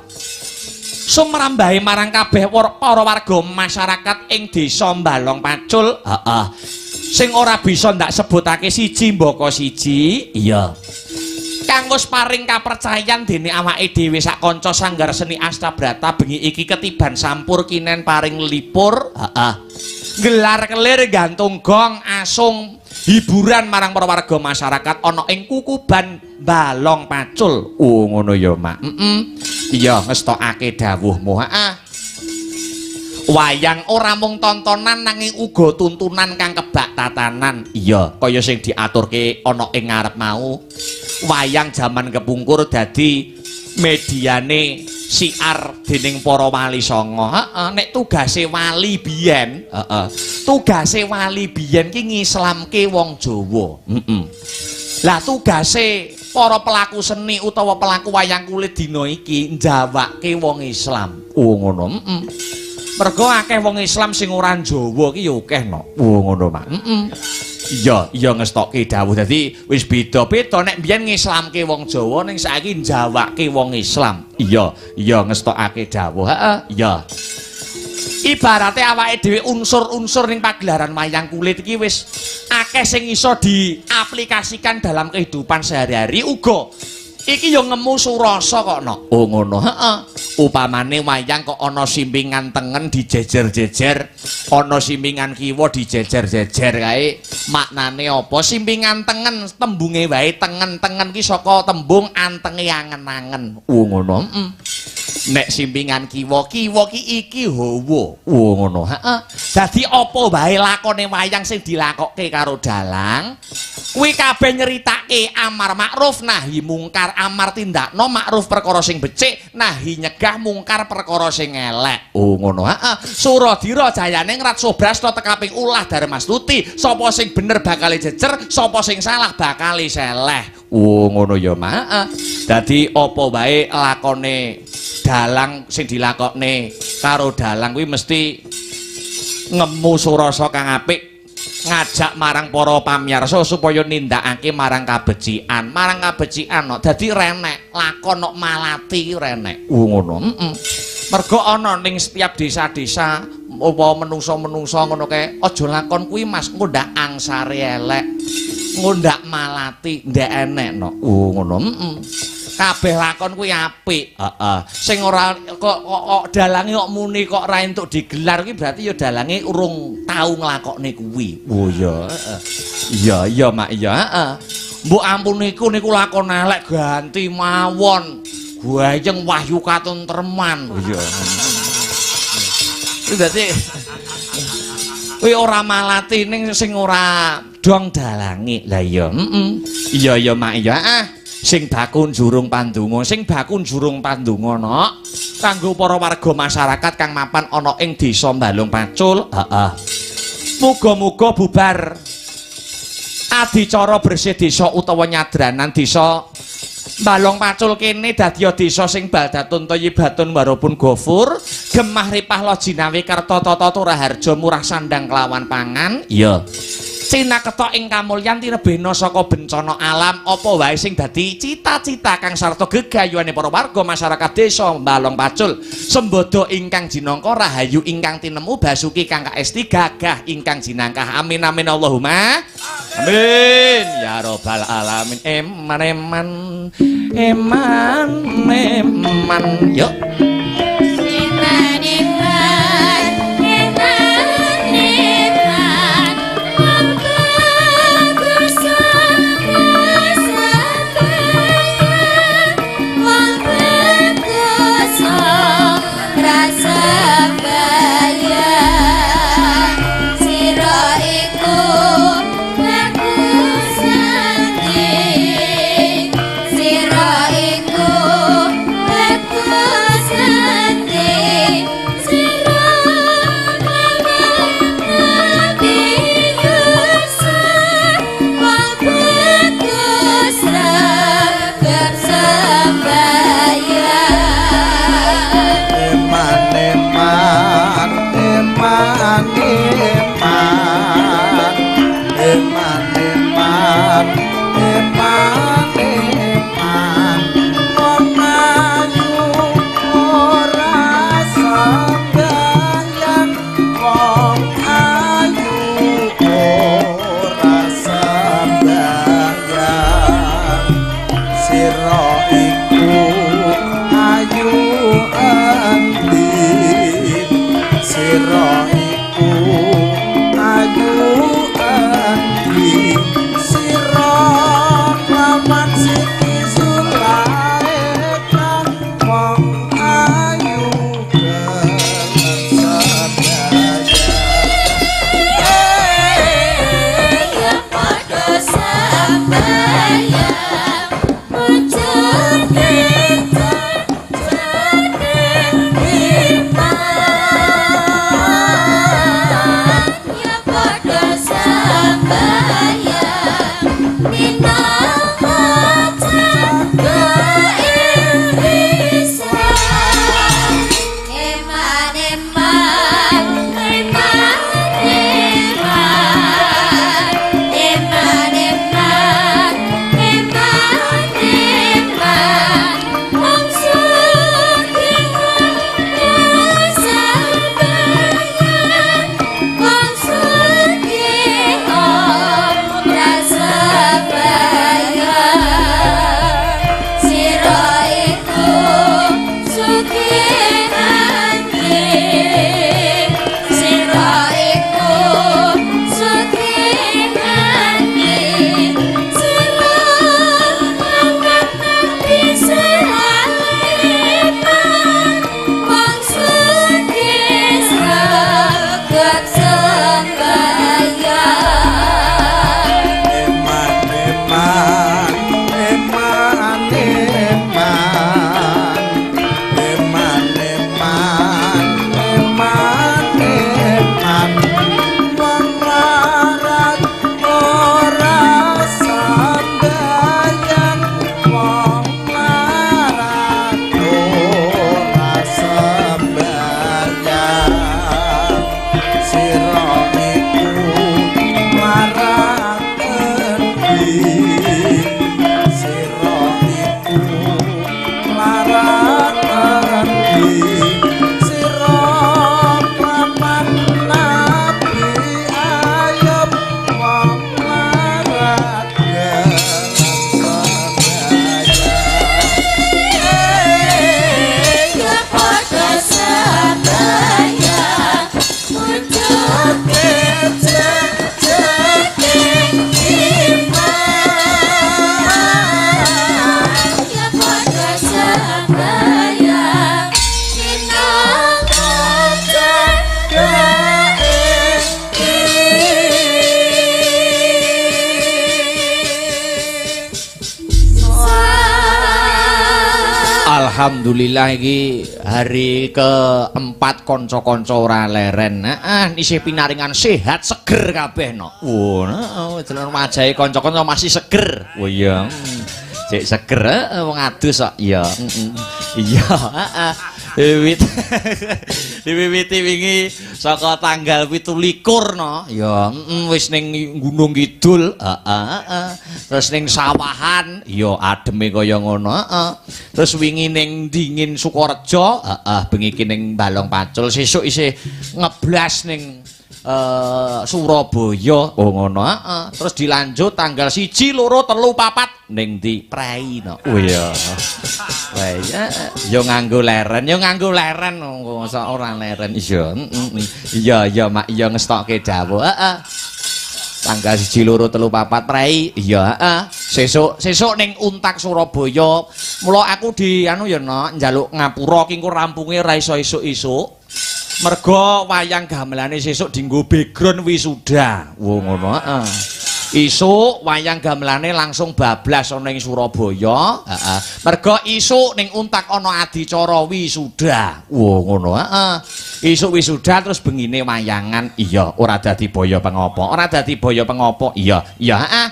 Sumrambahe marang kabeh para warga masyarakat ing Desa Balong Pacul, heeh. Sing ora bisa ndak sebutake siji mbaka siji, iya. Kang wis paring kapercayan dene awake dhewe sak kanca Sanggar Seni Astabrata bengi iki ketiban sampur kinen paring lipur, heeh. Gelar kelir gantung gong asung hiburan marang para warga masyarakat ana ing Kukuban Balong Pacul. Oh, ngono ya, Mak. Heeh. Iya, ngestokake dawuhmu, heeh. Wayang ora mung tontonan nanging uga tuntunan kang kebak tatanan. Iya, kaya sing diaturke ana ing ngarep mau. Wayang jaman kepungkur dadi mediane siar dening para wali sanga. Heeh, nek tugase wali biyen, heeh. Tugase wali biyen ki ngislamke wong Jawa. Heeh. Lah tugase para pelaku seni utawa pelaku wayang kulit dina iki njawake wong Islam. Oh, ngono. Heeh. Mergo akeh wong Islam sing ora Jawa ki ya akeh no. Oh, ngono, Mak. Heeh. Iya, iya ngestokke dawuh. Dadi wis beda-beda nek biyen ngislamke wong Jawa ning saiki njawake wong Islam. Iya, iya ngestokake dawuh. Heeh, iya. Ibarate awake dhewe unsur-unsur ning pagelaran wayang kulit iki wis akeh sing iso diaplikasikan dalam kehidupan sehari-hari uga. Iki ya ngemu surasa kok, no. Oh, ngono. Heeh. Upamane wayang kok ana simpingan tengen dijejer-jejer, ana simpingan kiwa dijejer-jejer kae, maknane apa? Simpingan tengen tembunge wae tengen-tengen ki saka tembung antenge angen-angen. Oh, ngono. Heeh. Nek simpingan kiwa, kiwa ki iki hawa. Oh, ngono. Heeh. Dadi apa wae lakone wayang sing dilakokke karo dalang, kuwi kabeh nyeritake amar makruf nahi mungkar, amar tindakno makruf perkara sing becik, nahi nyegah mungkar perkara sing elek. Oh, ngono. Heeh. Suradira jayane ngrat sobrasta tekaping ulah Darmastuti, sapa sing bener bakale jejer, sapa sing salah bakale seleh. Oh, ngono ya, Mak. Heeh. Dadi apa wae lakone dalang sing dilakokne karo dalang kuwi mesti ngemu surasa kang apik, ngajak marang para pamiyarsa supaya nindakake marang kabecikan, marang kabecikan no. Dadi renek lakon nok malati ki renek. Oh, ngono. Heeh. Mergo ana ning setiap desa-desa apa menungso-menungso ngono kae, aja lakon kuwi Mas, engko ndak angsare elek, engko ndak malati, ndak enek no. Oh, ngono. Heeh. Kabeh lakon kuwi apik. Heeh. Sing ora kok kok dalange kok muni kok ora entuk digelar kuwi berarti ya dalange urung tau nglakokne kuwi. Oh iya, heeh. Iya, iya Mak, iya, heeh. Mbok ampun niku niku lakon elek ganti mawon. Gayeng Wahyu Katentreman. Iya. Kuwi dadi Kuwi ora malati ning sing ora dong dalange. Lah iya, heeh. Iya iya Mak iya. Ah, sing baku njurung pandonga, sing baku njurung pandonga nok kanggo para warga masyarakat kang mapan ana ing Desa Balung Pacul. Heeh. Muga-muga bubar adicara bersih desa utawa nyadranan desa Balong Pacul kene dadi desa sing baldatun thayyibatun warupun gofur, gemah ripah loh jinawi kerta tata raharja murah sandang kelawan pangan. Iya. Cinaketok ing kamulyan tinebihna saka bencana alam apa wae sing dadi cita-cita kang sarta gegayuhane para warga masyarakat desa Balong Pacul. Sembodo ingkang jinangka, rahayu ingkang tinemu, basuki kang kaesti, gagah ingkang jinangkah. Amin amin Allahumma amin ya robbal alamin. Eman eman eman eman yuk. Eman eman eman eman wong bagus rasa bayang, wong bagus rasa bayang, sira iku bagus ati, sira iku bagus. Alhamdulillah iki hari keempat kanca-kanca ora leren. Heeh, isih pinaringan sehat seger kabeh no. Wah, heeh, delok wajahe kanca-kanca masih seger. Oh iya. Sik seger heeh wong adus kok. Iya. Iya, heeh. Diwiwiti wingi saka tanggal 27 no. Ya, wis ning Gunung Kidul, heeh, heeh. Terus ning sawahan, ya ademe kaya ngono, heeh. Terus wingi ning Dingin Sukorejo, heeh, bengi iki ning Balong Pacul, sesuk isih ngeblas ning Surabaya. Oh ngono, heeh. Terus dilanjut tanggal 1, 2, 3, 4 ning ndi? Prei no. Oh iya. Wah, iya, ya nganggo leren, ya nganggo leren mosok ora leren. Iya, Iya, iya, Mak, iya ngestokke dawuh. Heeh. Tanggal 1, 2, 3, 4 prei. Iya, heeh. Sesuk, sesuk ning Untak Surabaya. Mula aku di anu ya, Nok, njaluk ngapura ki engko rampunge ora iso esuk-esuk. Mergo wayang gamelane sesuk dienggo background wisuda. Wo ngono, heeh. Isuk wayang gamelane langsung bablas ana ing Surabaya, heeh. Mergo isuk ning Untak ana adicara wisuda. Wo ngono, heeh. Isuk wisuda terus bengine wayangan. Iya, ora dadi boyo pengopo. Ora dadi boyo pengopo. Iya, iya, heeh.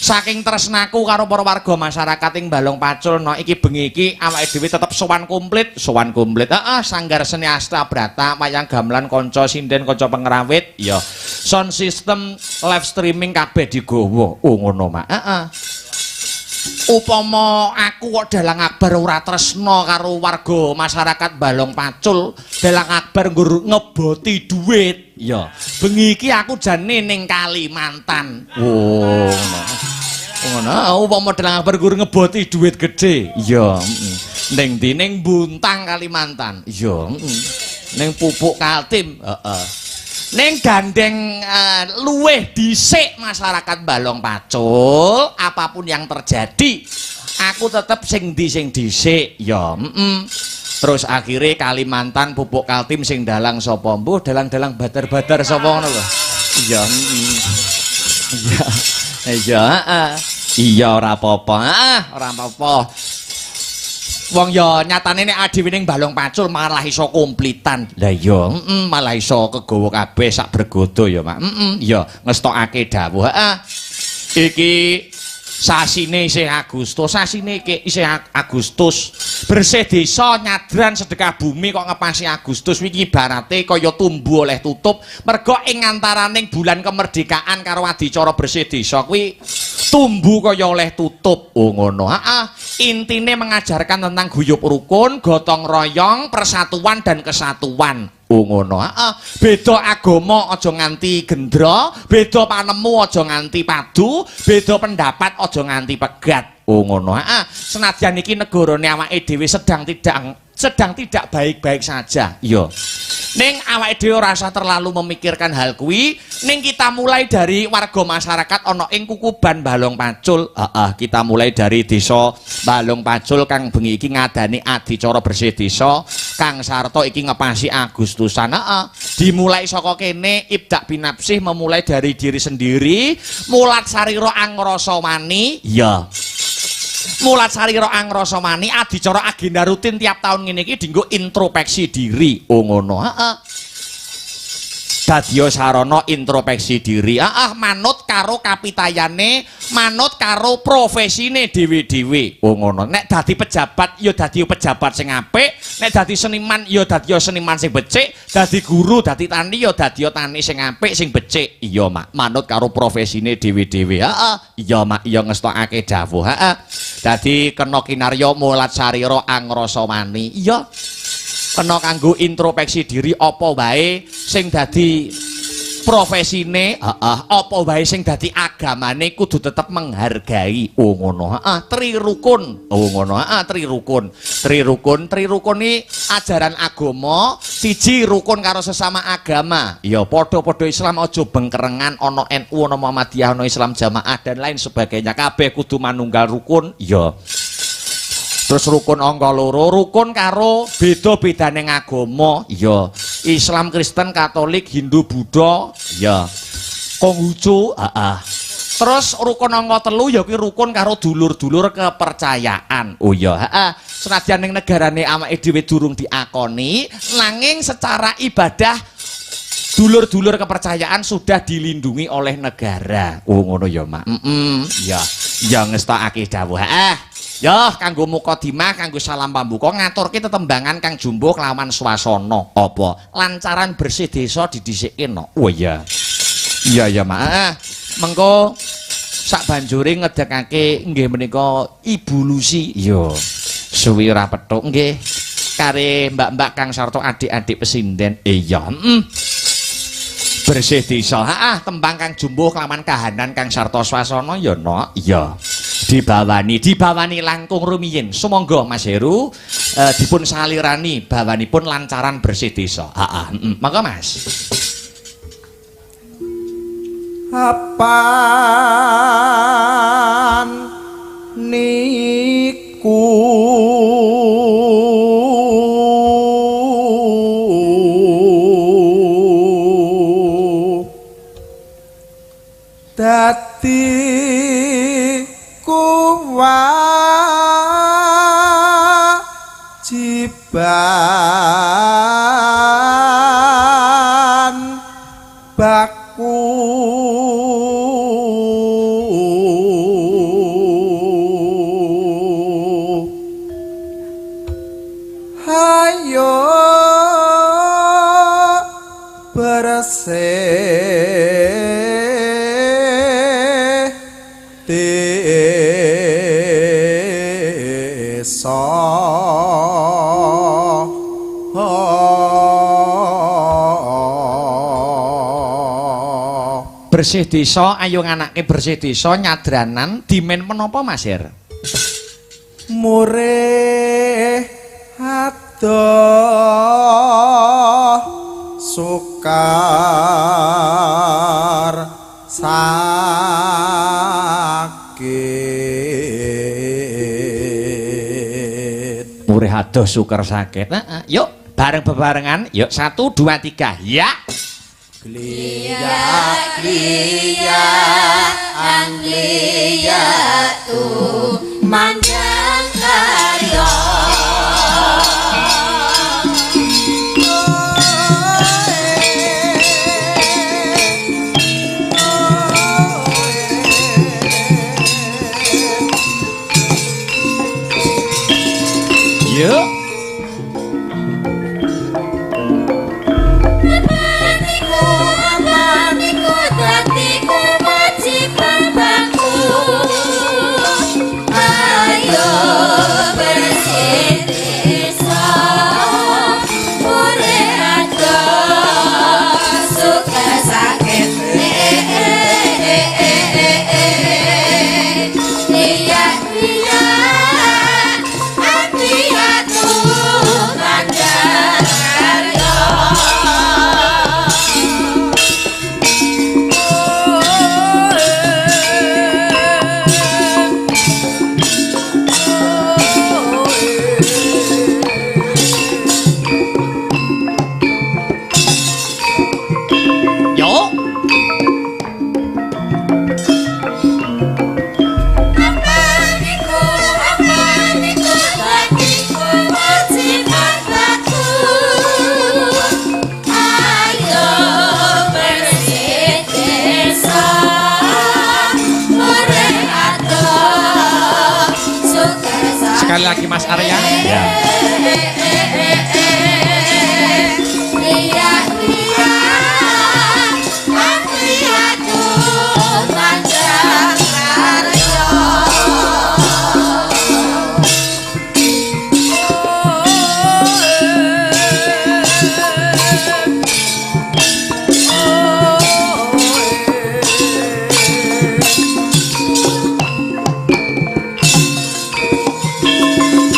Saking tresnaku karo para warga masyarakat ing Balong Pacul no iki bengi iki awake dhewe tetep sowan komplit, sowan komplit. Heeh, Sanggar Seni Asta Brata, wayang gamelan kanca sinden, kanca pengrawit, iya. Sound system live streaming kabeh digawa. Oh ngono, Mak. Heeh. Upama aku kok Dalang Akbar ora tresna karo warga masyarakat Balong Pacul, Dalang Akbar nggur ngeboti duit. Iya. Bengi iki aku jane ning Kalimantan. Oh, ngono. Ngono, upama Dalang Akbar nggur ngeboti duit gedhe. Iya, heeh. Ning ndi? Ning Buntang Kalimantan. Iya, heeh. Ning Pupuk Kaltim, heeh. Ning gandeng luweh dhisik masyarakat Balong Pacul, apapun yang terjadi, aku tetep sing ndi sing dhisik, ya, heeh. Terus akhirnya Kalimantan Pupuk Kaltim sing dalang sapa? Mbuh dalang-dalang badar-badar sapa ngono lho. Iya, heeh. Iya. Iya, heeh. Iya ora apa-apa, heeh, ora apa-apa. Wong ya nyatane nek dhewe ning Balong Pacul malah iso komplitan. Lah iya, heeh, malah iso kegawa kabeh sak bergodo ya, Mak. Heeh, iya ngestokake dawuh. Heeh. Iki sasine isih Agustus, sasine iki isih Agustus. Bersih desa nyadran sedekah bumi kok ngepasi Agustus wingi ibarate kaya tumbu oleh tutup. Mergo ing antaraning bulan kemerdekaan karo adicara bersih desa kuwi tumbu kaya oleh tutup. Oh ngono. Heeh. Intine mengajarkan tentang guyub rukun, gotong royong, persatuan dan kesatuan. Oh ngono. Heeh. Beda agama aja nganti gendra, beda panemu aja nganti padu, beda pendapat aja nganti pegat. Oh ngono. Heeh. Senadyan iki negarane awake dhewe sedang tidak baik-baik saja. Iya. Ning awake dhewe ora usah terlalu memikirkan hal kuwi, ning kita mulai dari warga masyarakat ana ing Kukuban Balong Pacul. Heeh, kita mulai dari desa Balong Pacul kang bengi iki ngadani adicara bersih desa, kang sarta iki ngepasi Agustusan. Heeh. Dimulai saka kene ibdak binafsih, memulai dari diri sendiri, mulat sarira angrasa wani. Iya. Mulat sarira angrasa wani adicara agenda rutin tiap tahun ngene iki dienggo introspeksi diri. Oh ngono. Heeh. Dadya sarana introspeksi diri. Heeh, manut karo kapitayane, manut karo profesine dhewe-dhewe. Oh ngono. Nek dadi pejabat ya dadi pejabat sing apik, nek dadi seniman ya dadi seniman sing becik, dadi guru, dadi tani ya dadi tani sing apik, sing becik. Iya, Mak, manut karo profesine dhewe-dhewe. Heeh. Iya, Mak, iya ngestokake dawuh. Heeh. Dadi kena kinarya mulat sarira angrasa wani. Iya. Kena kanggo introspeksi diri apa wae sing dadi profesine, heeh, apa wae sing dadi agamane kudu tetep menghargai. Oh ngono, heeh, trirukun. Oh ngono, heeh, trirukun. Trirukun, trirukun iki ajaran agama, siji rukun karo sesama agama. Ya padha-padha Islam aja bengkerengan ana NU, ana Muhammadiyah, ana Islam Jamaah dan lain sebagainya. Kabeh kudu manunggal rukun. Ya. Terus rukun angka loro, rukun karo beda-bedane agama. Iya. Islam, Kristen, Katolik, Hindu, Buddha, iya. Konghucu, heeh. Terus rukun angka 3 ya kuwi rukun karo dulur-dulur kepercayaan. Oh iya, heeh. Senadyan ning negarane awake dhewe durung diakoni, nanging secara ibadah dulur-dulur kepercayaan sudah dilindungi oleh negara. Oh ngono ya, Mak. Heeh. Ya, ya ngestokake dawuh. Heeh. Ya, kanggo mukadimah, kanggo salam pambuka ngaturke tetembangan kang jumbuh kelawan swasana. Apa? Lancaran bersih desa didhisikke no. Oh iya. Iya ya, Mak. Heeh. Mengko sak banjure ngedekake nggih menika Ibu Lucy. Iya. Suwi ora petuk nggih. Kare mbak-mbak kang sarta adik-adik pesinden. Iya, heeh. Bersih desa. Heeh, tembang kang jumbuh kelawan kahanan kang sarta swasana ya, Nok. Iya. Dibawani langkung rumiyin. Sumangga Mas Heru dipun salirani bawanipun lancaran bersih desa. Heeh, heeh. Monggo Mas. Apan niku dadi kewajiban baku hayo bersih desa. Bersih desa, ayo nganake bersih desa nyadranan dimen menapa Mas Her? Murih adoh sukar sakit. Murih adoh sukar sakit. Heeh, yuk bareng bebarengan, yuk 1 2 3. Ya. Kliya kliya angliya tu mandang karya. Yuk. Sekali lagi Mas Arya. Ya.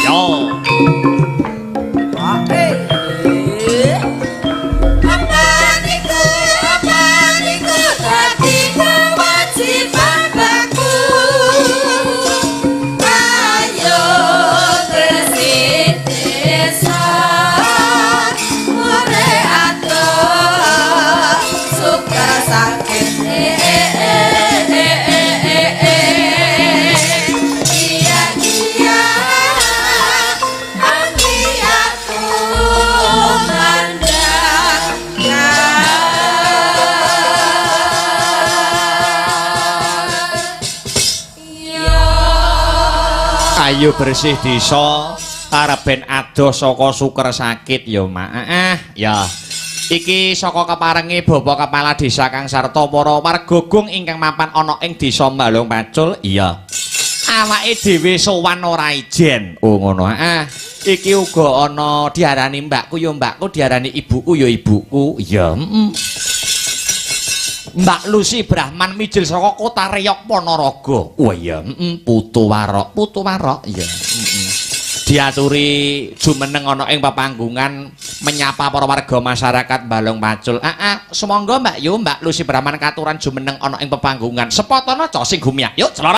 Yo. Ayo bersih desa arep ben adoh saka suker sakit ya, Mak. Ah, ya. Iki saka keparenge Bapak Kepala Desa Kang Sarta para warga gung ingkang mapan ana ing Desa Balong Pacul. Iya. Awake dhewe sowan ora ijen. Oh ngono. Ah, iki uga ana diarani mbakku ya mbakku, diarani ibuku ya ibuku. Iya, heeh. Mbak Lucy Brahman mijil saka Kota Reyok Ponorogo. Oh iya, heeh, putu warok, putu warok. Iya, heeh. Diaturi jumeneng ana ing pepanggungan menyapa para warga masyarakat Balong Pacul. Ah, ah, sumangga Mbak Yu, Mbak Lucy Brahman katuran jumeneng ana ing pepanggungan. Sepatana ca sing gumyak. Yuk, celana.